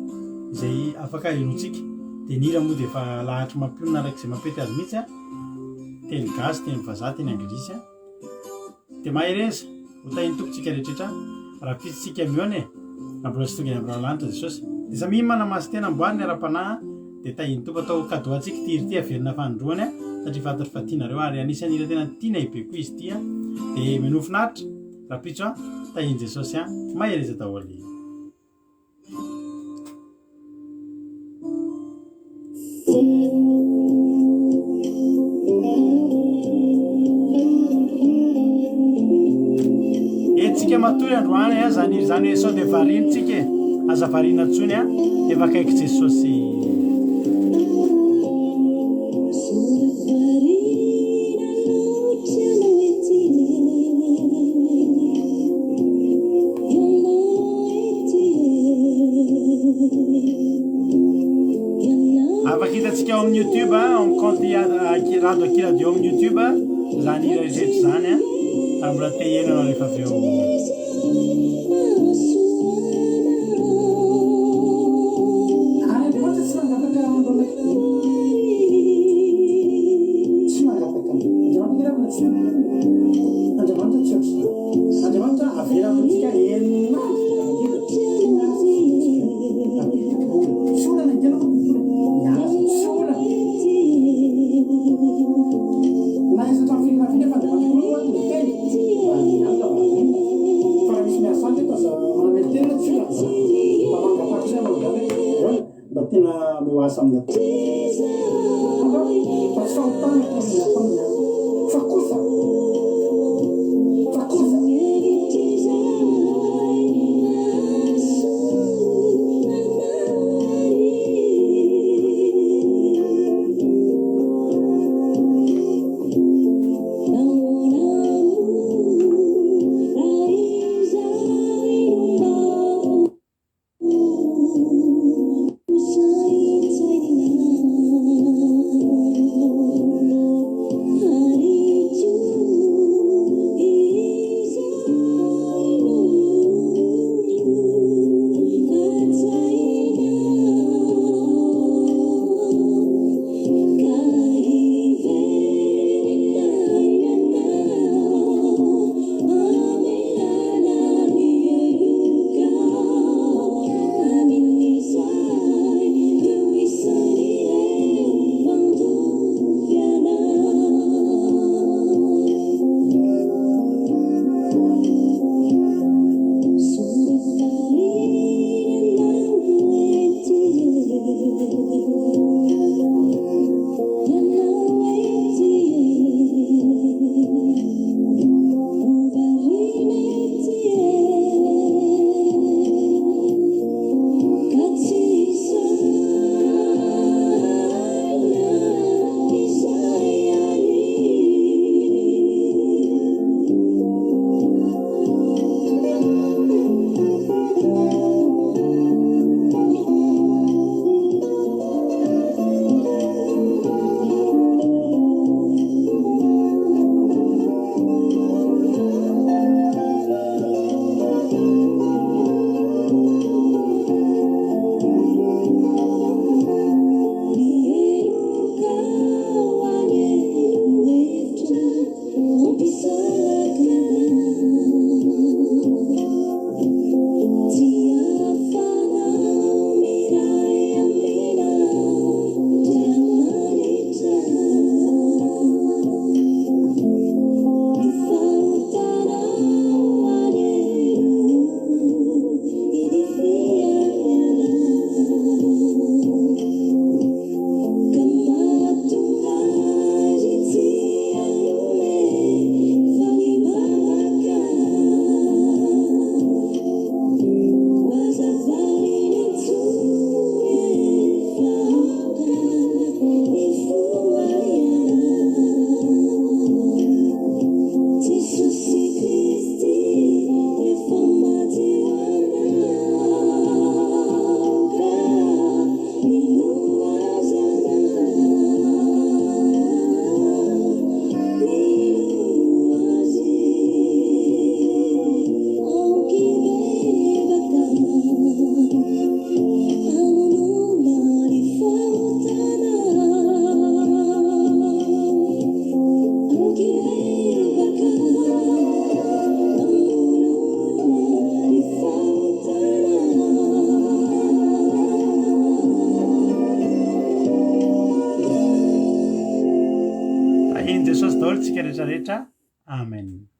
izay afaka henointsika. Dia ny hira moa dia efa lahatry mampionona araka izay mampety azy mihitsy a. Teny gasy, teny vazaha, teny anglisy a. Dia mahereza, ho tahin'ny Tompo tsika rehetra raha pitsitsika mihaona e. Raha mbola tsy tonga any amin'ny lanitra Jesosy. Dia samia manamasy-tena amboary ny ara-panahy dia tahin'ny Tompo atao cadeau antsika ity hira ity averina fanindroany a satria fantatro fa tianareo ary anisan'ny hira tena tianay be koa izy ity a. Dia minoa finaritra. Rapitso a, tahin'i Jesosy a, mahereza daholo. matory androany a, zany hira zany hoe sao dia variana tsika e. Aza variana intsony a, efa akaiky Jesosy. Afaka hitantsika ao amin'ny YouTube, ao amin'ny compte Rado Aky Radio amin'ny YouTube izany hira rehetra izany raha mbola te hiheno ianao rehefa avy eo. Ary Andriamanitra tsy nangataka andro anay. Tsy mangataka an'io. Andriamanitra nge ravina tsy Andriamanitra tsy ohatr'izany. Andriamanitra avela amintsika herinandro tena tsy Tsy olana ny tena miasa. Tsy olana. Na aiza hatramin'ny firy na firy nefa Andriamanitra koa aloha miteny mba mianatra mba hamerina. Fa raha misy miasa any eto aza manamelo-tena tsy olana izany. Mba mangataka kosa ianao amin'izany hoe Mba tena omeo asa amin'ny atao. Fa tsy fahotana akory ny atao ny ahy. Fa kosa, fa kosa. Tahin'i Jesosy daholo tsika rehetra rehetra. Amen.